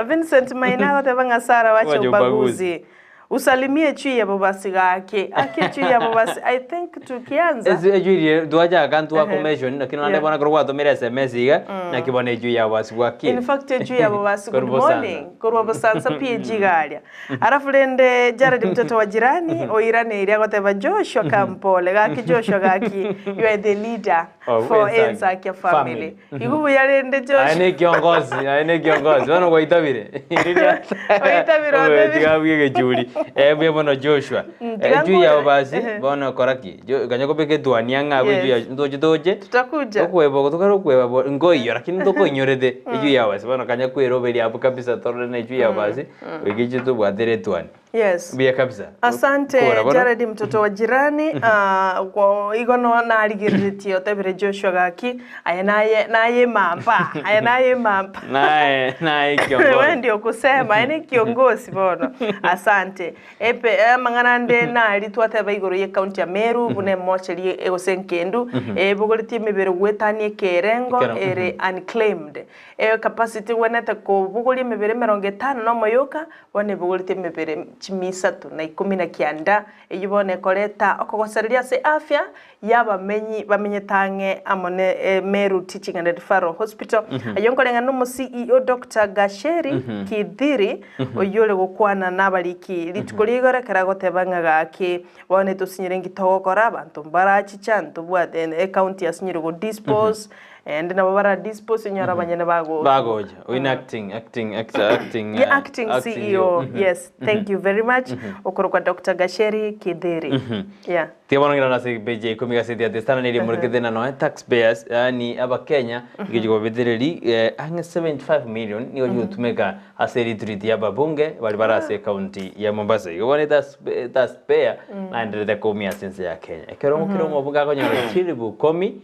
Vincent Maina agoteba ng'a Sarah wacha Wacha ubaguzi. ubaguzi. Usalimie chui ya bobasi gaki. Aki chui ya bobasi. I think tukianza. Ase ejuu eria twachaka ntwa commission lakini naende Yeah. bono ekero gwatomire SMS iga, naki bono ejuu ya bobasi bwakire. In fact ejuu ya bobasi good Korwa Bosansa. morning. Korwa Bosansa PAG garia. Alafu rende Jared mtoto wa jirani oiraneirie agoteba Joshua kampole gaki Joshua gaki you are the leader Of for Ensakia Ensakia family. family. Igo buya rende Aye Joshua. ne kiongozi, aye ne kiongozi. Bono gwaitabire. Oitabire, otebire. Tiga buya egechuri. Eh buya bono Joshua. Tiga Eh juu ya nkore. basi Ehe. bono kora ki? Jo kanya kobeka etuani ang'e abwo Yes. juu ya ntoche toche. Tutakuja. Okweba tokare okweba bo nkoiyora lakini ntokoinyorete ejuu ya basi bono kanya kweroberia abwo kabisa torore na ejuu ya basi. Goika inche tobwate etuani. Yes. Mbuya kabisa. Asante Kora bono. Jared mtoto wa jirani ah, kwa igo no narigereretie otebire Joshua gaki aye naye naye mampa aye naye mampa Naye naye wewe kiongozi. ndio kusema aye ni kiongozi bono asante epe eh, amang'ana ande nari twateba igoro ye county ya Meru buna emocheri egose enkendu ebogoretie emebere gwetania ekerengo Ekero, ere unclaimed Eyo capacity gwenerete kobogoria emebere emerongo etano na omoyoka, bono ebogoretie emebere chimia isato na ikomi na kianda, eyio bono ekoreta okogosereria ase afya y'abamenyi bamenyete ang'e amo ne Meru Teaching and Referral Hospital. Ayio nkoreng'ana na omo CEO Doctor Gacheri Kithiri, oyio ore gokwana nabariki rituko ria igoro ekero agoteba ng'a gaki bono etosinyire nki togokora, abanto mbarachicha, ntobwate ecounty yasinyire go dispose, Ende nabo bara dispose onyore abanyene bagocha. Bagocha. Oyo ne acting, acting, actor, acting. Ye acting CEO. Yes, thank you very much. Okorokwa Doctor Gacheri Kithiri. Yeah. Tiga bono ng'irane ase page ya ikomi gaseti ya The Standard eria emorekete na noe taxpayers yaani abakenya nigo chikobetereri eh, ang'e 75 million nigo chigotumeka ase retreat ya ababunge baria bare ase ecounty ya Mombasa. Igo bono etaxpayer naenderete koumia ase ense ya Kenya. Ekero kera omobunge akonyora chilifu ikomi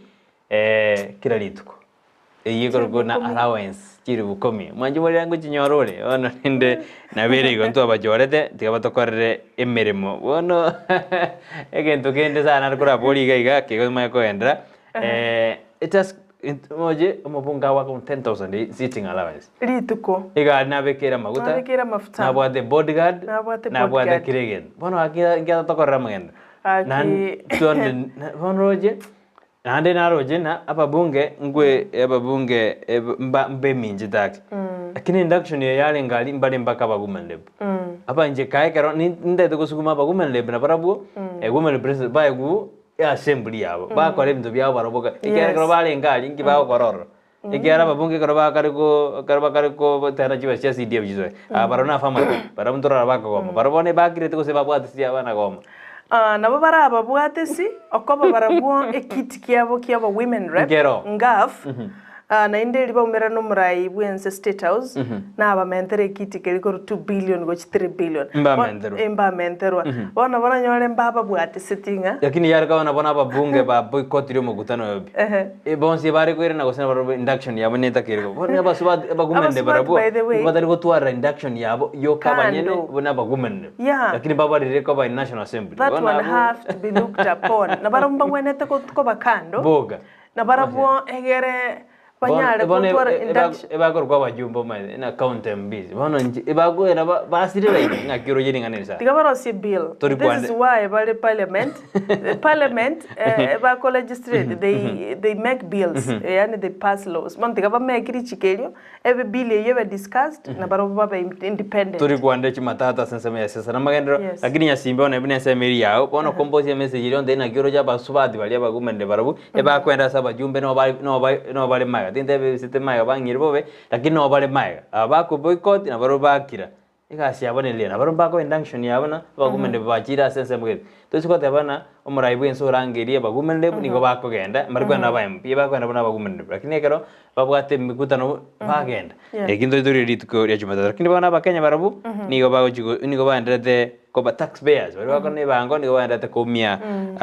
Eh, kera rituko. Eyio ekorokwa buna allowance chilifu ikomi. Mwanche borire ngochinyora ore, bono rende nabere igo ntwabachorete tiga batokorere emeremo. Bono egento kende sana nare koraborie iga iga kegomanye kogenderera, it has moche omobunge agoaka 10,000 sitting allowance. Rituko. Iga nabekere amaguta, Nabekere amafuta. nabwate bodyguard, Nabwate nabwate bodyguard. kera egento. Bono gaki nkiatotokorera amagendo. Gaki. Nan bono roche. Naende naroche ng'a ababunge nkwe ababunge mba mbeminchete ake. Lakini induction eye yarenge aria mbare mpaka aba women rep. Aba inche kae ekero ni nintagete gosukuma aba women rep nabarabwo, women representative baegwe eassembly yabo, bakora ebinto biabo barabwo ka ekiagera ekero Yes. barenge aria nki bagokora ororo. Ekiagera ababunge ekero bakare ko ekero bakare kotera chibesa chia CDF chisoe, aba barabwo na affirmative, barabwo ntorora bakogoma, barabwo bono ebakirete gose babwate ase abana goma. Ah, nabo barababwate ase okoba barabwo ekiti kiabo ki'aba women rep, Nkero. ngaf, Ah, naende erio baumerane omorai bw'ense State House, nabamentere ekiti keria korwa 2 billion gochia 3 billion. Mbamenterwa. Eh, mbamenterwa. Bono baranyore mbababwatiseti ng'a Lakini yare kaba nabo nababunge ba boycott ria omokutano oyo pi. Ehe. Eh, bonsi bare koirana gose nabarobwo induction yabo netakeri bo. Bono abasubati abagumende Abasubati, barabwo by the way. batari gotwara induction yabo yoka abanyene Kando. buna abagumende. Yeah. Lakini babarire koba in National Assembly. That Bono one abwo- have to be looked upon. Nabarabwo mbagwenerete ko- koba kando. Boga. Nabarabwo egere banyare Bono gotwara induction. ebakorokwa abajumbe omanyete na county MPs. Bono inche ebakoera ba- basirera ime ng'aki oroche ring'ana eri sana. Tiga barosie bill. Tori This kwande- is why bari parliament. Eh, Parliament eh, bako legislate they they make bills. Yani they pass laws. Bono tiga bamake richiko erio ebe bill eyio ebe discussed na barabwo babe independent. Tori kwande chimatata ase ensemo ya siasa na magenderero Yes. lakini nyasimbe bono buna ensemo eri yao bono kombosia emessage eria onde naki oroche abasubati baria abagumende barabwo ebakwenda ase abajumbe noba noba nobare magega tintebe ebisete magega bang'ire bobe lakini nobare magega aba bako boycott nabarobwo bakira egasi yabo neria nabarobwo mbako induction yabo na abagumende bachire ase ensemo gete. Tosi goteba ng'a omorai bwa ense orangerie abagumende nigo bakogenda mbari kogenda aba MP bakogenda buna abagumende lakini ekero babwate emikutano bagenda. Yeah. Eki ntoitorie rituko ria Jumatatu. Lakini bono abakenya barabwo nigo bagochi go- nigo baenderete koba taxpayers baria bakora na ebango nigo baenderete koumia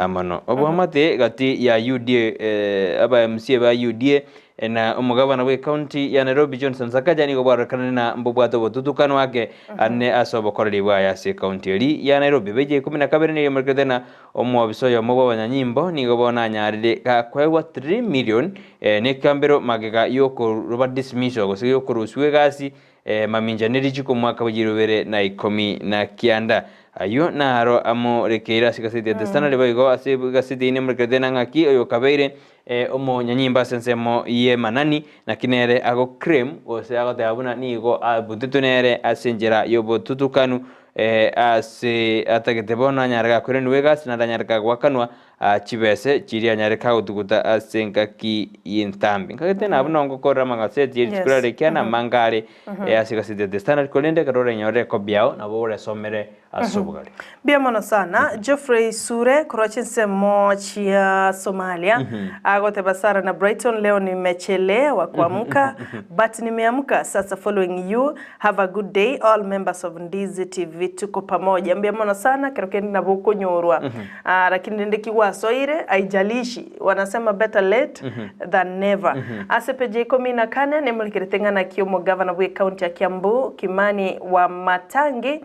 mono. Oboamate gati ya UDA eh, aba MCA ba UDA eh, na omogabana bwe county ya Nairobi Johnson Sakaja nigo bwarorekanire na mbobwate obotutukano ake ane ase obokoreri bwaye ase ecounty eri ya Nairobi. Beije ikomi na kabere nigo emorekete na omwobisa oyomo bwa abanyanyimbo nigo bono anyarire gakoegwa 3 million eh, na ekambero magega yokoroba dismissal gose yokorusiwa egasi eh, mamincha ne richiko omwaka bwa 2019. Ayio naro amorekeire ase egaseti ya The Standard boigo ase egaseti eyio nemorekerete na ng'aki oyo okabeire eh, omonyanyimbo ase ensemo y'emanani naki nere agoclaim gose agoteba buna nigo abutetwe nere ase enchera y'obotutukanu eh, ase atagete bono anyare gakoiranigwa egasi naende anyare kagoakanwa ah, chibese chiria anyare kagotuguta ase engaki y'entambe. Nkagete nabwo nongokorera amagaseti ye rituko Yes. riare ekiana amange are eh, ase egaseti ya The Standard korende ekero orenyore ekobi yao nabo oresomere ase obogare. Mbuya mono sana Geoffrey Sure korwa chinsemo chia Somalia agoteba Sara na Brighton leo nimechelewa kuamka but nimeamka sasa following you have a good day all members of Ndizi TV tuko pamoja. Mbuya mono sana kero kende nabo okonyorwa Ah, lakini rende ki gwasoire haijalishi wanasema better late than never. Ase peji ya ikomi na kane nemorekerete ng'a naki omogavana bwe county ya Kiambu Kimani Wamatangi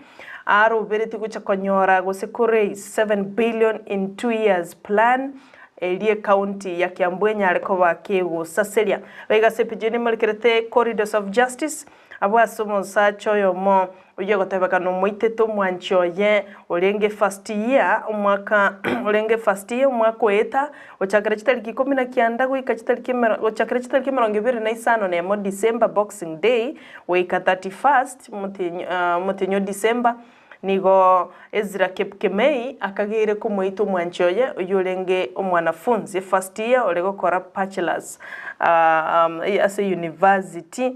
aroberetie gocha konyora gose ko raise 7 billion in 2 years plan eria ecounty ya Kiambu enyare koba kegosaseria. Baiga ase epicha eye nemorekerete corridors of justice abwo ase omosacha oyomo oyio ogotebekana omoitete omwanchi oye orenge first year omwaka orenge first year omwaka oeta gochakera chitariki ikomi na kianda goika chitariki emero gochakera chitariki emerongo ebere na isano na emo December boxing day goika 31st omotienyi omotienyi o December nigo Ezra Kipkemei akageire komoita omwanchi oye oyio orenge omwanafunzi first year ore gokora bachelors ase university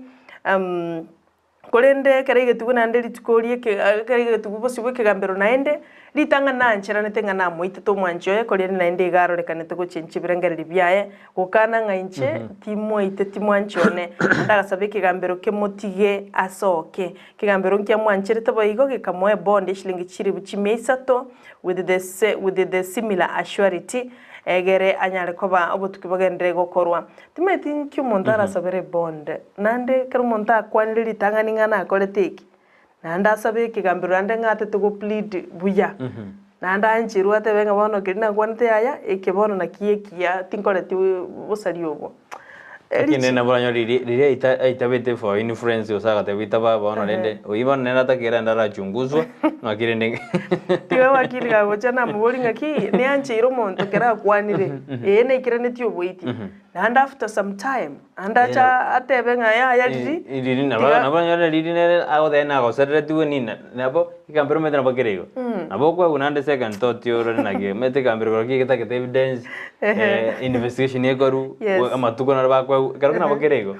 Korende ekero aigetigwe naende rituko ri'eke ekero aigetigwe bosio bw'ekegambero naende, ritang'ani nancheranete ng'a namoitete omwanchi oye, korende naende iga arorekanete gochenchia ebirengererio biaye, gokana ng'a inche timoiteti mwanchi one, naende agasaba ekegambero kemotige asoke. Ekegambero nkiamwancherete boigo gekamoa ebondi eshilingi chilifu chimia isato with the se with the similar assurity, egere anyare koba obotuki bogenderere gokorwa. Timanyeti nki omonto arasabere ebonde, naende ekero omonto akwanire ritang'ani ng'a nakorete eki, naende asabe ekegambero naende ng'a atete go plead buya, naende ancherwe atebe ng'a bono keria nakwanete yaya, eke bono naki ekiya tinkoreti bosari obwo. Lakini nabo oranyore riria riria aita aitabete for influence gose agateba itaba bono rende oyio bono nere atakere naende arachunguzwa ng'aki rende Tiga wakili kagocha namoboria ng'aki neancheire omonto ekero akwanire, ee naikeranetie oboiti, naende after some time, naende acha atebe ng'a yaya riria, Riri nabo tiga nabo oranyore riri nere agoteba nagosereretigwe nini nabo ekambero omanyete nabo kere igo. Nabo okoegwa naende second thought orore naki omanyete ekambire korwa ki egetagete evidence, investigation ekorwa, Yes. amatuko naro bakoegwa, ekero ki nabo kere igo.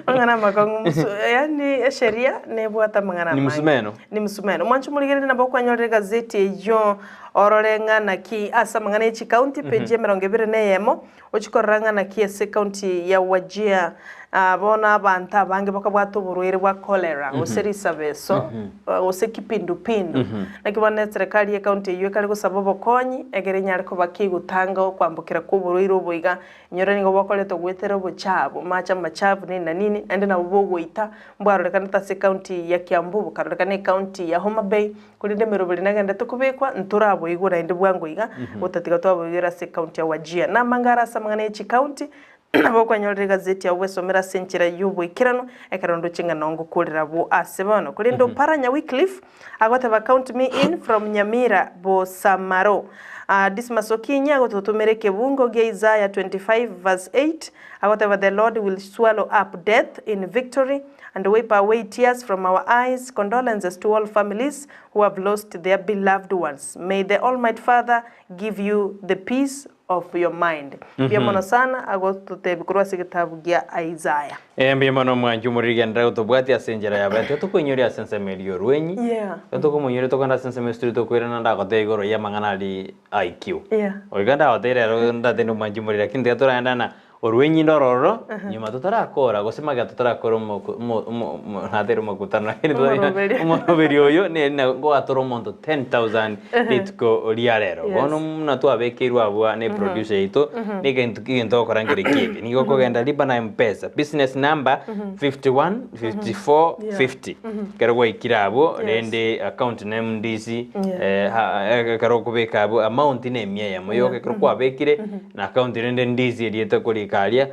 Amang'ana amakong'u musu yaani esheria nebwate amang'ana Ni amange. msumeno. Ni msumeno. Mwanche omorigereria nabo okwanyorera egazeti eyio orore ng'a naki ase amang'ana ye chikaunti page emerongo ebere na eyemo ochie korora ng'a naki ase ekaunti ya Wajir bono abanto abange bakabwata oborwaire bwa cholera gose risabeso gose kipindupindu. Naki bono eserekari ye ekaunti eyio ekare gosaba obokonyi egere enyare koba kegotanga okwambokera kwa oborwaire obo iga. Inyora nigo bokoretwa goetera obochafu, amache amachafu nini na nini, naende nabo bogoita mbwarorekanete ase ekaunti ya Kiambu, bokarorekana ekaunti ya Homa Bay, korende emeroberi nagenderete kobekwa, ntoraboigwe naende bwango iga, gotatiga twaboigwera ase ekaunti ya Wajir. Namange are ase amang'ana ye chikaunti, nabo okwanyorera egazeti yao bwesomere ase enchera y'oboikeranu, ekero ndoche ng'a nongokorera abwo ase bono. Korende Oparanya Wycliffe agoteba count me in from Nyamira Bosamaro. Dismas Okinyi agototomera ekebungo gia Isaiah 25 verse 8 agoteba the Lord will swallow up death in victory and wipe away tears from our eyes, condolences to all families who have lost their beloved ones. May the Almighty Father give you the peace of your mind. Mbuya mono sana agototebia korwa ase egetabu gia Isaiah. Ee, mbuya mono omwanchi omoriri genderera gotobwatia ase enchera ya baito tokoinyoria ase ensemo eria y'orwenyi. Yeah. Ekero tokomoinyoria tokogenda ase ensemo esituri tokoirana ndagotebia igoro y'amang'ana aria IQ. Yeah. Goika ndagotebie rero ndatende omwanchi omoriri lakini tiga toraenda na orwenyi ndororo nyuma totarakora gose magega totarakora omo omo omo nateire omokutano lakini Omoroberi. omoroberi oyo neri na ngoatora omonto 10,000 rituko ria rero. Yes. Bono buna twabekeirwe abwo ne producer yaito, negento ki egento ogokora nkere ki eke. Nigo okogenda lipa na mpesa, business number 51 54 50. Ekero gwaikire abwo, Yes. rende account name ndisi, Yeah. ekero okobeka abwo amount ne emia eyemo yoka ekero kwabekire, na account rende ndisi erieta okorika aria,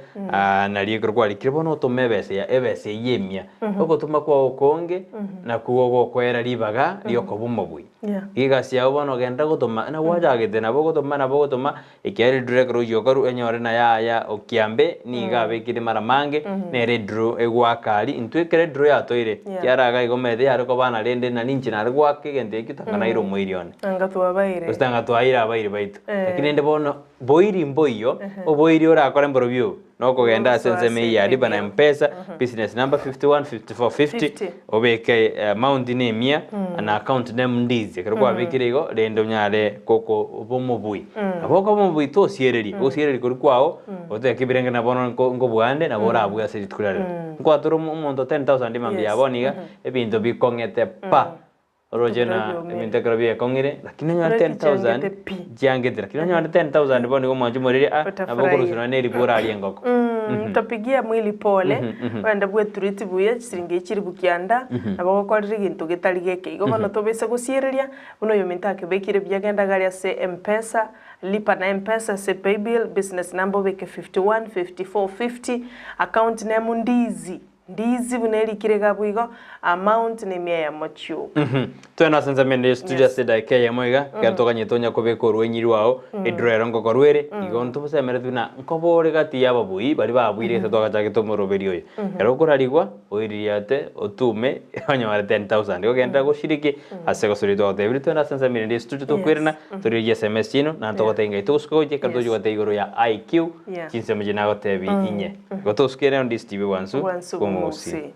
nario ekero kwarikire bono otome ebesa ya ebesa eyio emia. Ogotoma kwao okonge, nakwo gogokoera ribaga riokoba omobui. Yeah. Egasi yao bono ogenda gotoma, na gwachagete nabo ogotoma nabo ogotoma, ekiagera ediro ekero oyio okorwa enyore naye aya okiambe, nigo abekire mara mange, nere ediro egoaka aria, intwe ekero ediro yatoire, Yeah. kiara iga igo omanyete yare kobana rende na ninche nare goaka egento ekio tanga naire omoiri one. Anga twabaire. Gose tanga twaire abairi baito. Eh. Lakini rende bono, boiri mboiyo, oboiri orakore mborobio obo, nokogenda ase ensemo eyio ya Lipa na Mpesa, business number 51 54 50, 50. obeke amount ne emia, na account name ndizi. Ekero kwabekire igo, rende onyare koko obe omobui. Nabo okoba omobui tosiereria, ogosiereria koria kwao, otebe ebirengererio na bono nko nkobua nde, nabo orabue ase rituko ria rero. Nkwatora omo omonto 10,000 mambia Yes. ya bono iga, ebinto bikong'ete pa. Oroche na Ekero biomire. ebinto ekero biekong'ire, lakini onyore Oroche 10,000 chiangete pi. chiangete, lakini onyore 10,000 bono nigo omwanchi omoriri ah, nabo Otafurahia. okorusura nonya na eribu orarie engoko. Utapigia mwili pole, ogende bwetureti buya, chisiringi echi chiribu kianda, nabo ogokorera egento getari geke. Igo bono tobaisa gosiereria, buna oyominto akebekire buya genda gari ase Mpesa, lipa na Mpesa ase paybill, business number obeke 51 54 50, account name ndizi. Ndizi buna erikire iga abwo igo, amount nemia eyemo chioka. Twende ase ensemo ende yestudio Yes. ase edaika eyemo iga, ekero toganyete onya kobeka orwenyi rwao, ediro ero ngokorwa ere, igo ntobosemereti buna nkoba ore gati y'ababui baria babuire gese twagachagete omoroberi oyo. Ekero okorarigwa, oiririe ate, otume, onyore 10,000. Igo genderera goshiriki ase egosori twagotebirie, twende ase ensemo ende yestudio tokoirana, torigerie SMS chiaino, naende togotebia ng'ai togosuka gochia ekero Yes. togochia goteba igoro ya IQ, Yeah. chinsemo chiria nagotebi inye. Igo tosukere onde ase TV bwansu Bwansu bw'omogusii. bw'omogusii.